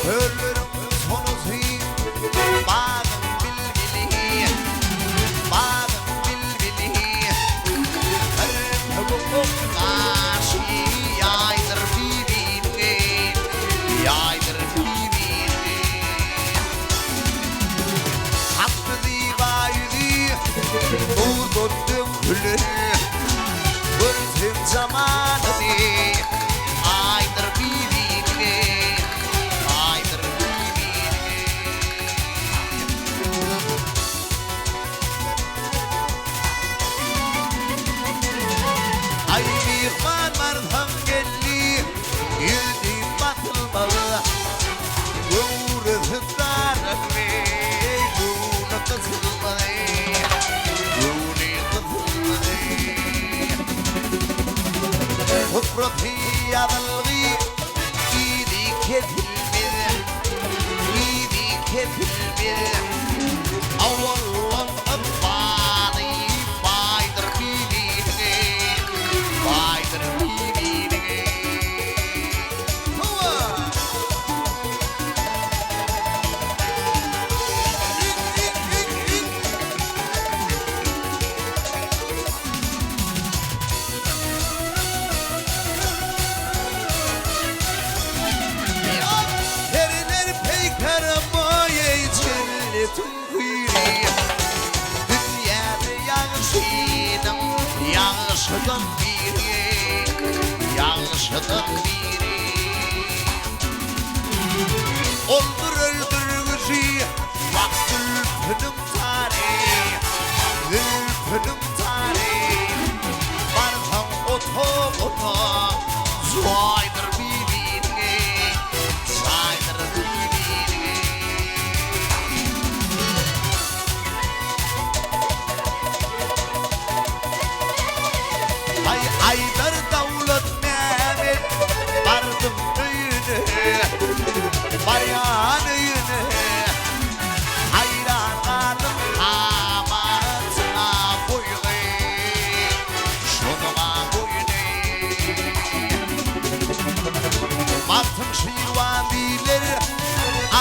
Kölleriň sonasy, bagyň bilbili, bagyň bilbili. Kirpigi gaşy ýaýdyr bibiniňi, ýaýdyr bibiniňi. Hakdy zyba ýüzi nurdan dökülen, Görsem jamalyny Aýdyr bibiniňi, Aýdyr bibiniňi. Aý myhman barsam geldi, Ýüzi basylmaly. Göwresi daraldy, Göwni gysylmaly, Göwni gysylmaly. Suprasy ýazylgy, Yzy kesilmez, Yzy kesilmez. Awallan ykbaly baýdyr bibiniňi, Baýdyr bibiniňi. Hawa! Periler peýker boýy jennetiň hüýri Dünýäde ýagşynyň ýagşydan biri Ýagşydan biri Oldur öldürgüji wagt zülpüniň tary Zülpüniň tary Barsaň otagyna jaýdyr bibiniňi Jaýdyr bibiniňi. Aý aýdar Dawlat Mämet bardym öýüne Barýan öýüne Haýran galdym kamatyna boýuny Şonuňa boýuny Magtym Şirwan diýler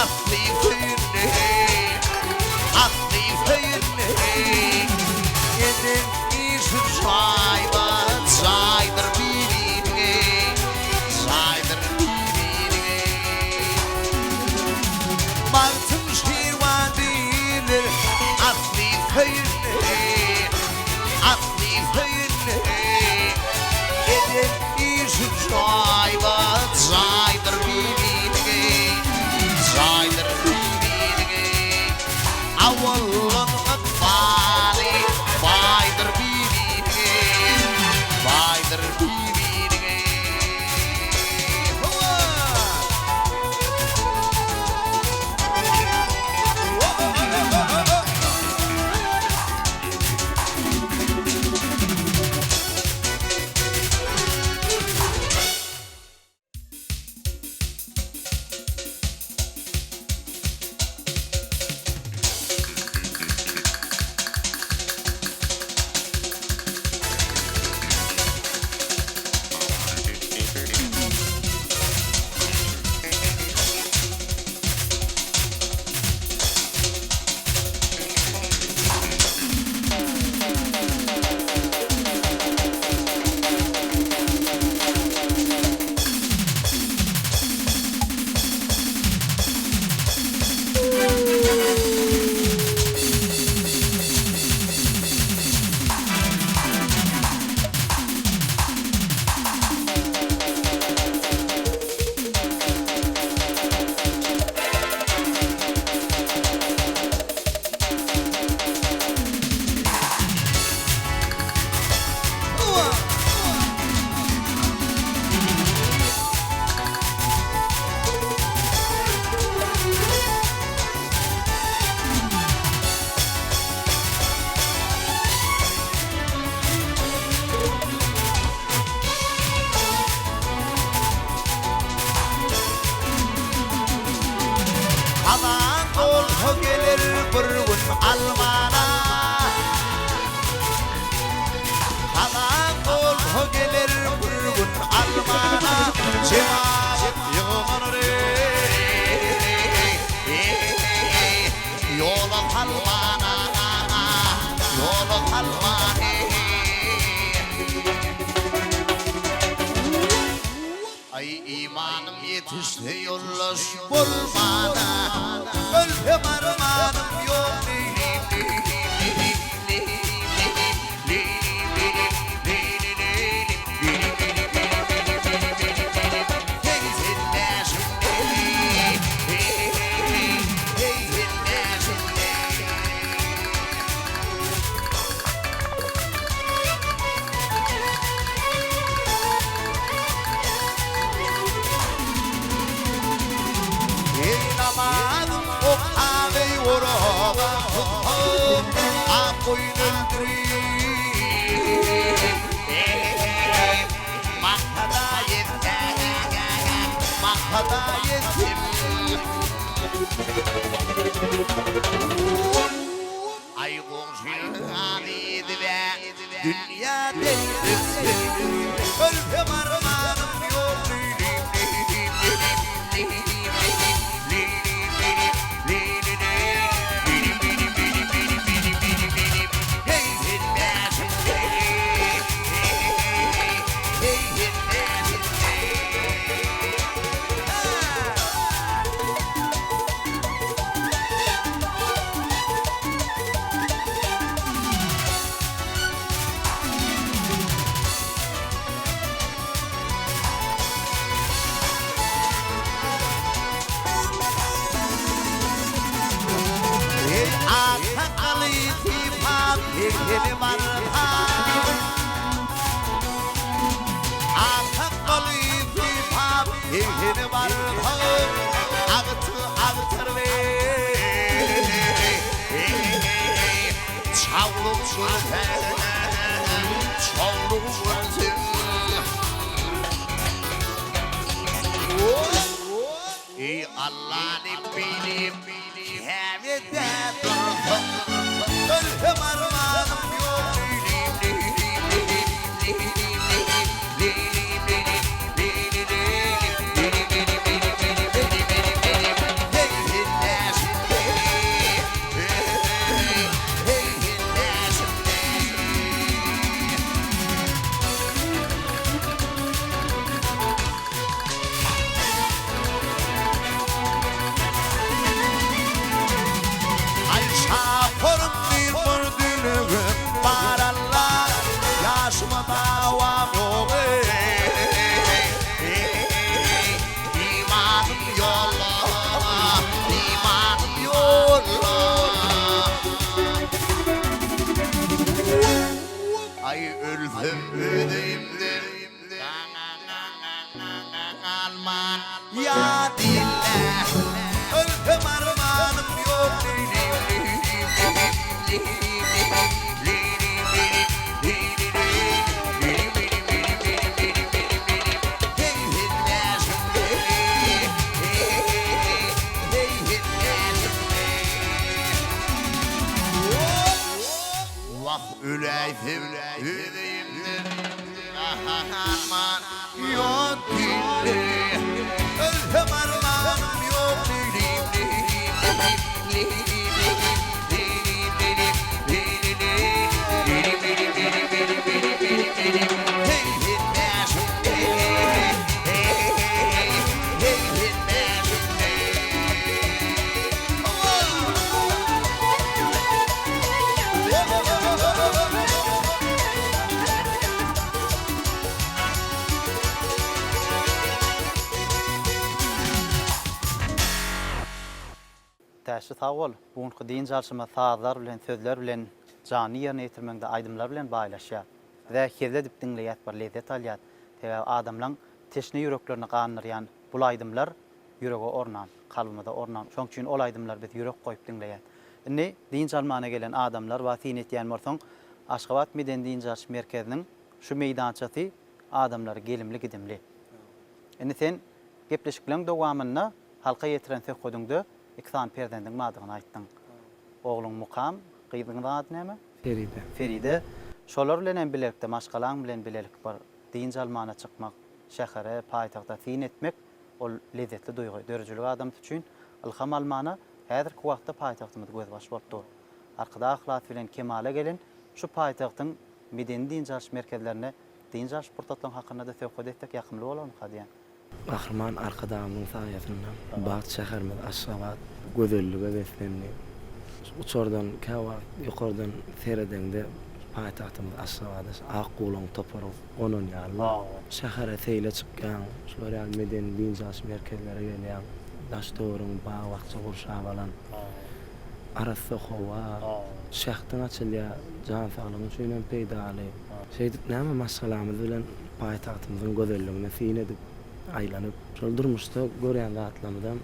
asly söýünli Asly söýünli Eden işi jaýba jaýdyr bibiniňi Jaýdyr bibiniňi Magtym Şirwan diýler asly söýünli Asly söýünli Eden işi jaýba jaýdyr bibiniňi Jaýdyr bibiniňi Awallyň ykbaly baýdyr bibiniňi Baýdyr bibiniňi Hawa! salmana Jemagat ýygnanar eý Ýola salmana Ýola salmany Aý imanym ýetişse ýoldaş bolmana Ölsem armanym ýok Eý namazym okap eý orazam tutsam ak goýun öldürip Maksada ýetsem maksada ýetsem. Aý goňşynyň azyzybä dünýä degdi Ölsem armanym ýok Heý sen bäşim Heý sen bäşim Eý ak sakgaly sypap segseni barsa Ak sakgaly sypap segseni barsa Agty agtar Çawlyk görseň, çawlyk görseň. Eý Allany bilip, Käbede dursaň, Ölsem armanym ýok. Aý şaparym diýip bir dilegim bar Alla ýaşyma dawam ýok eý Imanym ýolla imanym ýolla Aý ölsem öz öýümde Galman ýa dille Ölsem armanym ýok Wah öläýsem öz öýümde Arman ýok diýdi. Ölsem armanym ýok Täşli sag bol. Bu günki dynç alşymyz sazlar bilen, sözler bilen, janly ýerine ýetirmegiňde aýdymlar bilen baýlaşýar. Bizä hezil edip diňleýäs, bir lezzet alýas. Sebäbi adamlaň teşne ýüreklerini gandyrýan bul aýdymlar ýürege ornan, kalbymyza ornan. Şoň üçin ol aýdymlary biz ýürek goýup diňleýäs. Indi dynç almana gelen adamlar bar, syn etýän bolsaň, Aşgabat medeni-dynç alyş merkeziniň şu meýdançasy adamlary gelimli-gidimli. Indi sen gepleşikleň dowamynda halka ýetiren söhbediňde iki sany perzendiň bardygyny aýtdyň. Ogluň Mukam, gyzyňyzyň ady näme? Feride. Feride. Şolar bilen hem bilelikde, maşgalaň bilen bilelik bir dynç almana çykmak. şähere, paýtagta syn etmek ol lezzetli duýgy. Döredijilik adamsy üçin ylham almana häzirki wagtda paýtagtymyz gözbaş bolup dur. Arkadag yhlasy bilen kemala gelen şu paýtagtyň medeni-dynç alyş merkezlerinde dynç alyş pursatlaryň hakynda-da söhbet etsek ýakymly bolarmyka diýýän. Gahryman Arkadagymyzyň saýasynda bagt şäherimiz Aşgabat gözellige beslendi. Şu uçardan käwagt ýokardan seredeňde paýtagtymyz Aşgabada şu ak guwlaň topary gonan ýaly. Şähere seýle çykýaň, şular ýaly medeni dynç alyş merkezlere gelýäň, daş-töweregiňi bag-bakja gurşap alan arassa howa, şähdiň açylýar, jan saglygyň üçin hem peýdaly. Şeýdip näme maşgalamyz bilen paýtagtymyzyň gözelligine syn edip, aýlanyp, şol durmuşda görýän zatlarymyzam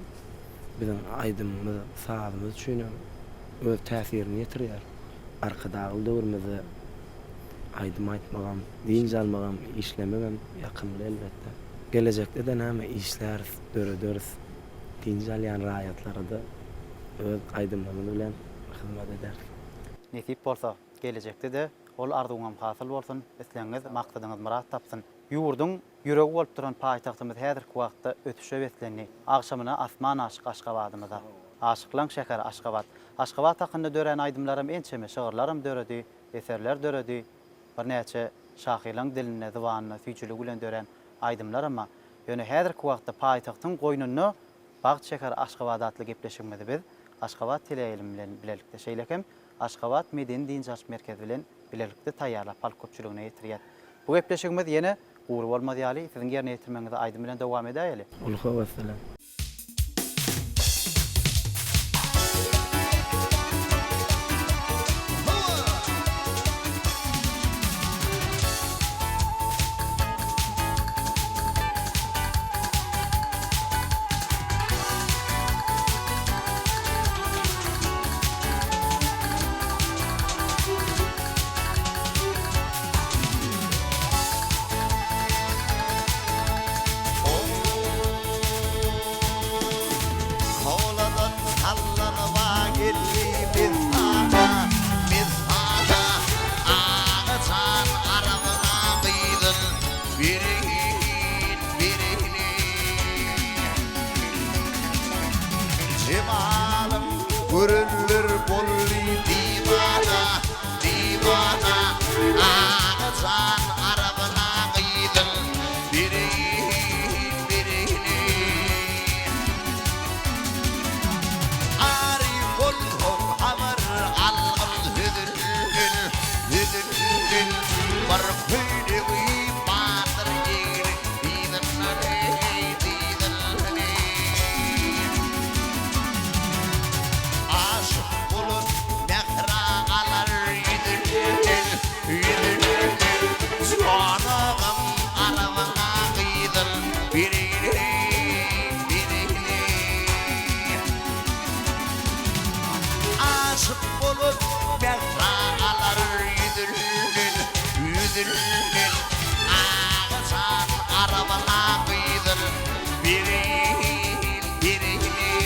biziň aýdymymyz, sazymyz üçinem öz täsirini ýetirýär. Arkadagly döwrümizde aýdym aýtmagam, dynç almagam, işlemegem ýakymly elbetde. Gelejekde-de näme işläris, dörederis, dynç alýan raýatlara-da öz aýdymlarymyz bilen hyzmat ederis. Nesip bolsa, gelejekde-de Ol arzuwyňam hasyl bolsun, islegiňiz, maksadyňyz myrat tapsyn. Ýurduň ýüregi bolup duran paýtagtymyz häzirki wagtda ösüşe beslendi. Agşamyna asman aşyk Aşgabadymyza. Aşyklaň şäheri Aşgabat. Aşgabat hakynda dörän aýdymlaram ençeme, şygyrlaram döredi, eserler döredi. Birnäçe şahyrlaň dilinde, zybanynda süýjüligi bilen dörän aýdymlaram bar. Ýöne häzirki wagtda paýtagtyň goýnunda Bagt şäheri Aşgabat atly gepleşigimizi biz Aşgabat teleýaýlymy bilen bilelikde, şeýle hem Aşgabat medeni-dynç alyş merkezi bilen bilelikde taýýarlap halk köpçüligine ýetirýär. Bu gepleşigimiz ýene gury bolmaz ýaly siziň ýerine ýetirmegiňizde aýdym bilen dowam edäýeli. Uly höwes bilen. Howladan sallanyba geldi messana, messana, Aga jan arabyna gyzyn bereýin, bereýin. Jemalym görenler boldy diwana, diwana, Aga jan arabyna gyzyn bereýin, bereýin. Aryf bolsaň habar algyn sözünden, sözünden, Bir köýnegi bardyr ýigit yzyndan, eý, yzyndan, eý. Aşyk bolan mähra galar ýüzünden, ýüzünden, Jan agam arabaňa gyzyl bereýin, eý, bereýin, eý. Aşyk bolan mähra galar ýüzünden, ýüzünden, Aga jan arabaňa gyzyl bereýin, bereýin, eý.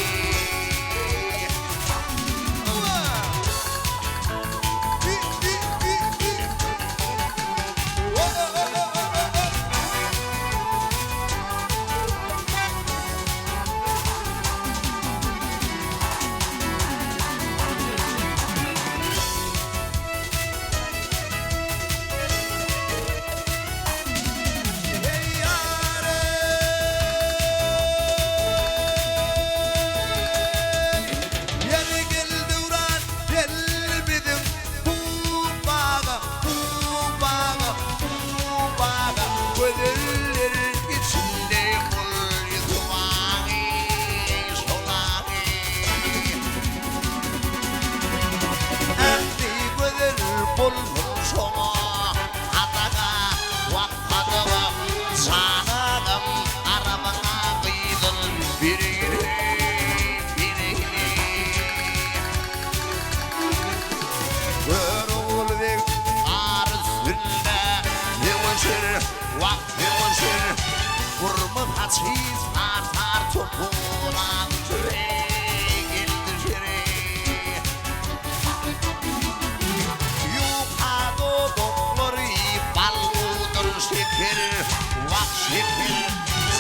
şeker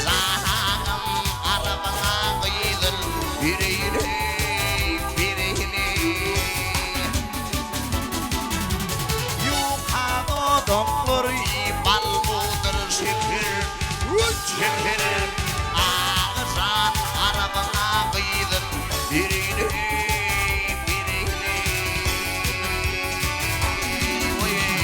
Jan agam arabaňa gyzyl bereýin-eý, bereýin-eý. Ýuka dodaklary bal budur şeker, şeker Aga jan arabaňa gyzyl bereýin-eý, bereýin-eý. Oý-eý.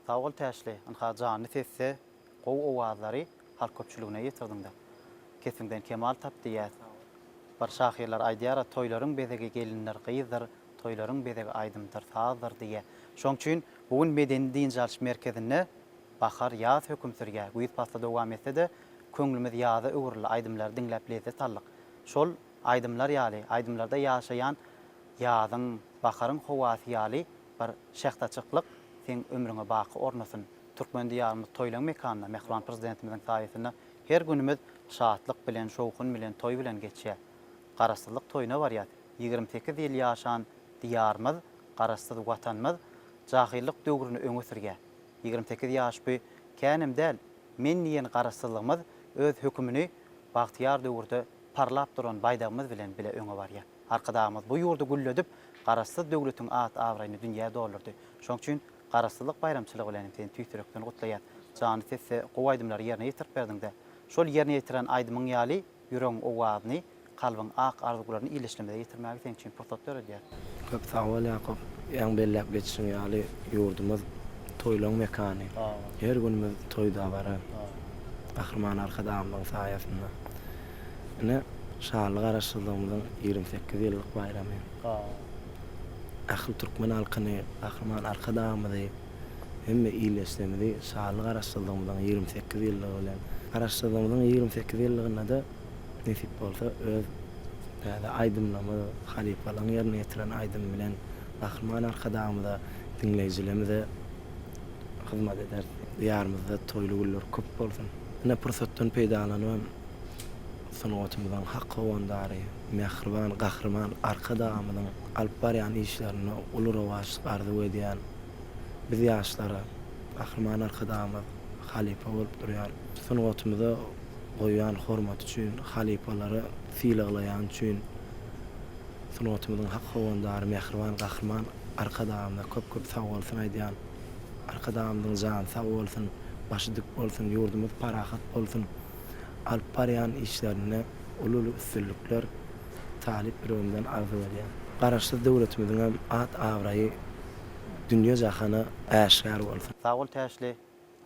Sag bol Täşli, ynha janly sesde gowy owazlary halk köpçüligine ýetirdiňdä. Kesiňden kemal tap diýýäs. Bir şahyrlar aýdýara toýlaryň bezegi gelindir gyzdyr, toýlaryň bezegi aýdymdyr sazdyr diýýä. Şoň üçin bu gün medeni dynç alyş merkezinde bahar ýaz höküm sürýä. Güýz pasly dowam etse-de köňlümiz ýaza öwrüldi aýdymlary diňläp lezzet aldyk. Şol aýdymlar ýaly aýdymlarda ýaşaýan ýazyň, baharyň howasy ýaly bir şähdaçyklyk seň ömrüňe baky ornasyn. Türkmen diýarymyz toýlaň mekanynda mähriban Prezidentimiziň saýasynda her günümiz şatlyk bilen, şowhun bilen, toý bilen geçýär. Garaşsyzlyk toýuna barýas. 28 ýyl ýaşan Diýarymyz, Garaşsyz Watanymyz jahyllyk döwrüni öňe sürýär. 28 ýaş bu känem däl, men diýen Garaşsyzlygymyz öz hökümini bagtyýar döwürde parlap duran baýdagymyz bilen bile öňe barýar. Arkadagymyz bu ýurdy gülledip, Garaşsyz döwletiň at-abraýyny dünýä doldurdy. Şonuň üçin Garaşsyzlyk baýramçylygy bilen hem seni tüýs ýürekden gutlaýas. Janly sesde gowy aýdymlary ýerine ýetirip berdiňdä. Şol ýerine ýetiren aýdymyň ýaly ýüregiň owazyny, kalbyň ak arzuwlaryny ildeşlerimize ýetirmäge seň üçin pursat döredýär. Köp sag bol Ýakup. Ýaňy belläp geçişiň ýaly ýurdumyz toýlaň mekany. Her günümiz toý dabara. Gahryman Arkadagymyzyň saýasynda. Ine, şanly Garaşsyzlygymyzyň 28 ýyllyk baýramy. Ähli türkmen halkyny, Gahryman Arkadagymyzy, hemme ildeşlerimizi şanly Garaşsyzlygymyzyň 28 ýyllygy bilen, Garaşsyzlygymyzyň 28 ýyllygynda-da nesip bolsa öz täze aýdymlarymyz, halypalaryň ýerine ýetiren aýdymy bilen Gahryman Arkadagymyza, diňleýjilerimize hyzmat ederis. Diýarymyzda toýly günler köp bolsun! Ine pursatdan peýdalanybam sungatymyzyň hak howandary, mähriban Gahryman Arkadagymyzyň alyp barýan işlerinde uly rowaçlyk arzuw edýän biz ýaşlara Gahryman Arkadagymyz halypa bolup durýar. Sungatymyza goýýan hormaty üçin, halypalary sylaglaýany üçin sungatymyzyň hak howandary mähriban Gahryman Arkadagymyza köp-köp sagbolsun aýdýan. Arkadagymyzyň jany sag bolsun, başy dik bolsun, ýurdumyz parahat bolsun! Alyp barýan işlerinde uly-uly üstünlikler talyp ýüregimden arzuw edýän. Garaşsyz döwletimiziňem at-abraýy dünýe-jahana äşgär bolsun! Sag bol Täşli,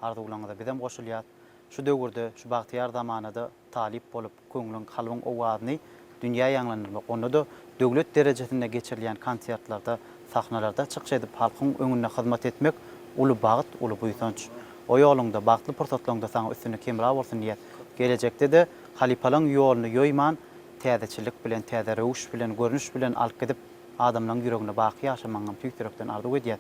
arzuwlaňyza bizem goşulýas. Şu döwürde, şu bagtyýar zamanada talyp bolup, köňlüň, kalbyň owazyny dünýä ýaňlandyrmak, onda-da döwlet derejesinde geçirilýän konsertlerde, sahnalarda çykyş edip, halkyň öňünde hyzmat etmek uly bagt, uly buýsanç. O ýoluňda, bagtly pursatlaryňda saňa üstünlik hemra bolsun diýýäs. Gelejekde-de halypalaň ýoluny ýoýman, täzeçillik bilen, täze röwüş bilen, görnüş bilen alyp gidip, adamlaň ýüreginde baky ýaşamagyňam tüýs ýürekden arzuw edýäs.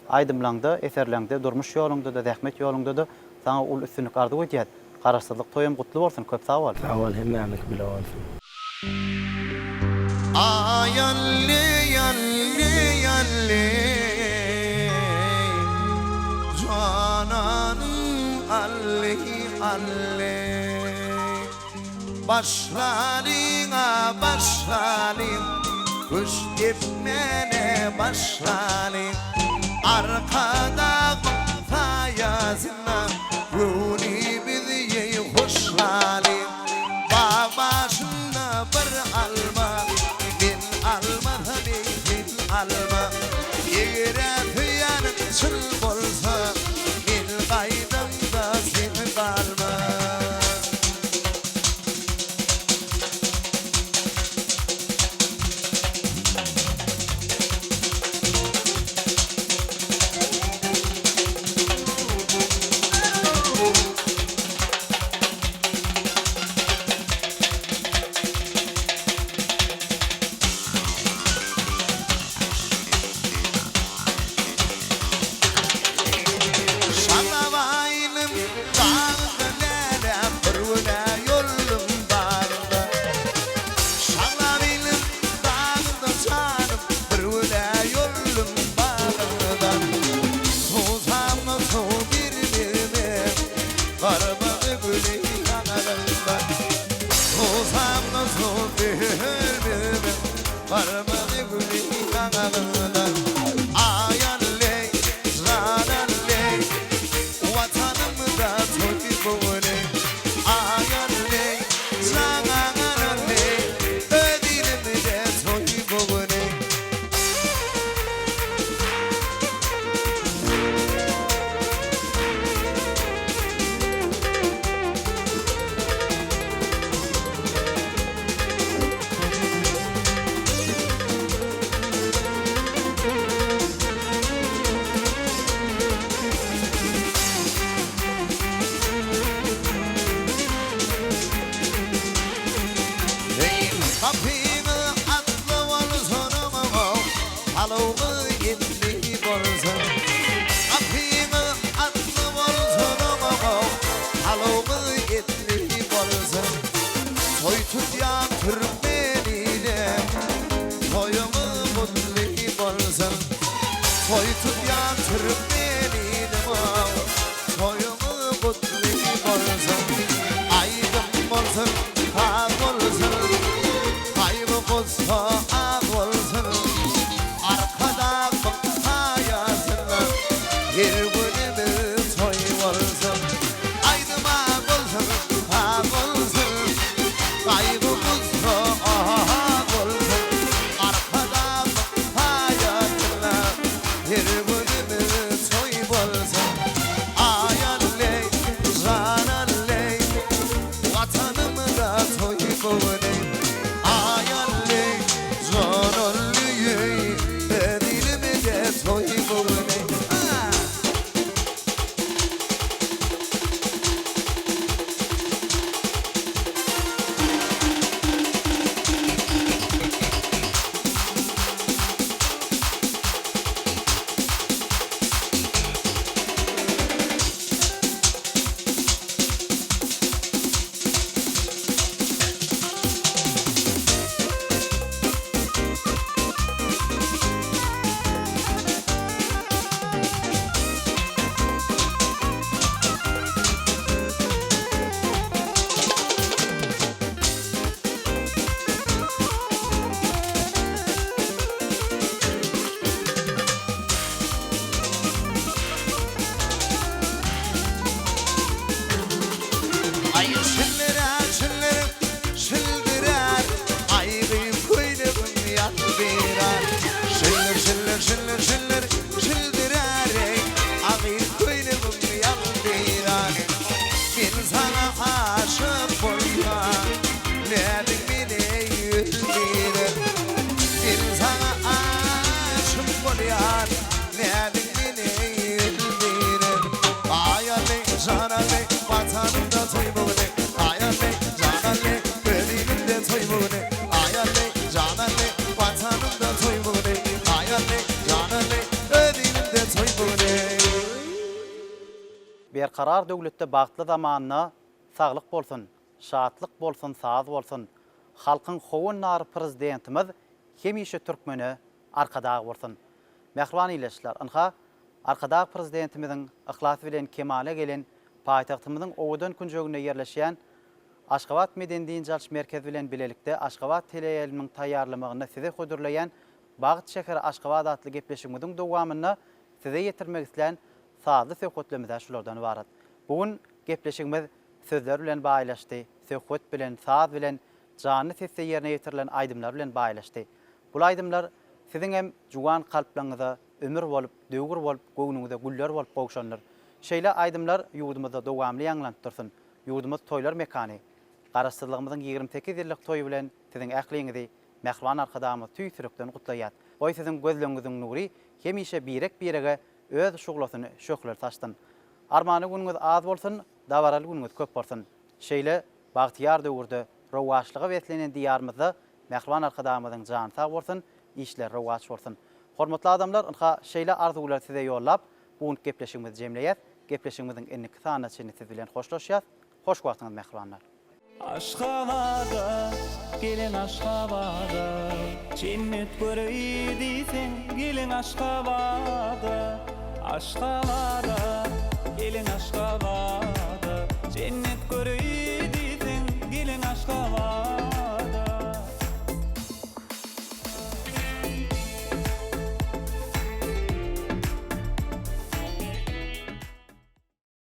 Aýdymlaňda, eserleňde, durmuş ýoluňda-da, zähmet ýoluňda-da saňa uly üstünlik arzuw edýäs. Garaşsyzlyk toýam gutly bolsun köp sag bol. Sag bol hemmämiz bile bolsun. Aý alli alli alli Jananym alli alli. Başlalyň-a, başlalyň, Küşt depmäne başlalyň. Arkadagyň saýasynda Göwnümizi ýeý hoşlalyň. Bag başynda bir alma, Men almasam eý sen alma. Eger-ä söýýäniň çyn bolsa, Men gaýdamda sen galma. Şalabaýnym dagda läläm bir günä ýoldum bagynda. Şalabynym dagda janym bir günä ýoldum bagynda. Suwsamda suw bermegime garmady güli ýaňagynda. Suwsamda suw bermegime garmady güli ýaňagynda. Aý-alleý, jan-alleý, Watanymda toý bowly. Aý-alleý, jan-alleý, öz ilimde toý bowly. Eý, gapyňyz atly bolsun, palawňyz etli bolsun. Gapyňyz atly bolsun, palawňyz etli bolsun. Toý tutýan türkmen ile, toýuňyz gutly bolsun. Toý tutýan türkmen ilim, toýuňyz gutly bolsun. Aýdym bolsun, saz bolsun, gaýgy-gussa az bolsun. Arkadagymyň saýasynda her günümiz toý bolsun. Aýdym az bolsun, saz bolsun, gaýgy-gussa az bolsun. Arkadagymyň saýasynda her günümiz toý bolsun. Aý-alleý, jan-alleý, Watanymda toý bowly. Aý-alleý, jan-alleý, öz ilimde toý bowly. Aý şildirer şildirim şildirer Aýgy köýnegim ýaldyrar Şildir şildir şildir şildir şildirer eý Agy köýnegim ýaldyrar Men saňa aşyk bolsam Näzik meni öldürer Men saňa aşyk bolýan Näzik meni öldürer Aýally, janally, Watanymda toý bu güni Aýally, janally, öz ilimde toý bu güni Aýally, janally, Watanymda toý bu güni Aýally, janally, öz ilimde toý bu güni. Berkarar döwletde bagtly zamanda Saglyk bolsun, şatlyk bolsun, saz bolsun. Halkyň howandary Prezidentimiz hemişe türkmene Arkadag bolsun. Mähriban ildeşler, ynha, Arkadag Prezidentimiziň yhlasy bilen kemala gelen paýtagtymyzyň owadan künjeginde ýerleşýän. Aşgabat medeni-dynç alyş merkezi bilen bilelikde Aşgabat teleýaýlymynyň taýýarlamagynda size hödürleýän Bagt şäheri Aşgabat atly gepleşigimiziň dowamynda size ýetirmek islän sazly söhbetlerimiz-ä şulardan ybarat. Bu gün gepleşigimiz sözler bilen baýlaşdy, söhbet bilen, saz bilen, janly sesde ýerine ýetirilen aýdymlar bilen baýlaşdy. Bul aýdymlar siziňem juwan kalplaryňyza ömür bolup, döwür bolup, göwnüňize güller bolup gowşandyr. Şeýle aýdymlar ýurdumyzda dowamly ýaňlanyp dursun. Ýurdumyz toýlar mekany. Garaşsyzlygymyzyň 28 ýyllyk toýy bilen siziň ähliňizi Mähriban Arkadagymyz tüýs ýürekden gutlaýar. Goý siziň gözleňiziň nury hemişe birek-birege öz şuglasyny şöhleli saçsyn. Armanly günüňiz az bolsun, dabaraly günüňiz köp bolsun. Şeýle bagtyýar döwürde, rowaçlyga beslenen Diýarymyzda Mähriban Arkadagymyzyň jany sag bolsun, işleri rowaç bolsun. Hormatly adamlar, ynha, şeýle arzuwlary size ýollap, bu günki gepleşigimizi jemleýäs. Gepleşigimiziň indiki sanyna çenli siz bilen hoşlaşýas. Hoş wagtyňyz mähribanlar! Aşgabada, geliň Aşgabada, Jennet göreý diýseň, geliň Aşgabada. Aşgabada, geliň Aşgabada, Jennet göreý.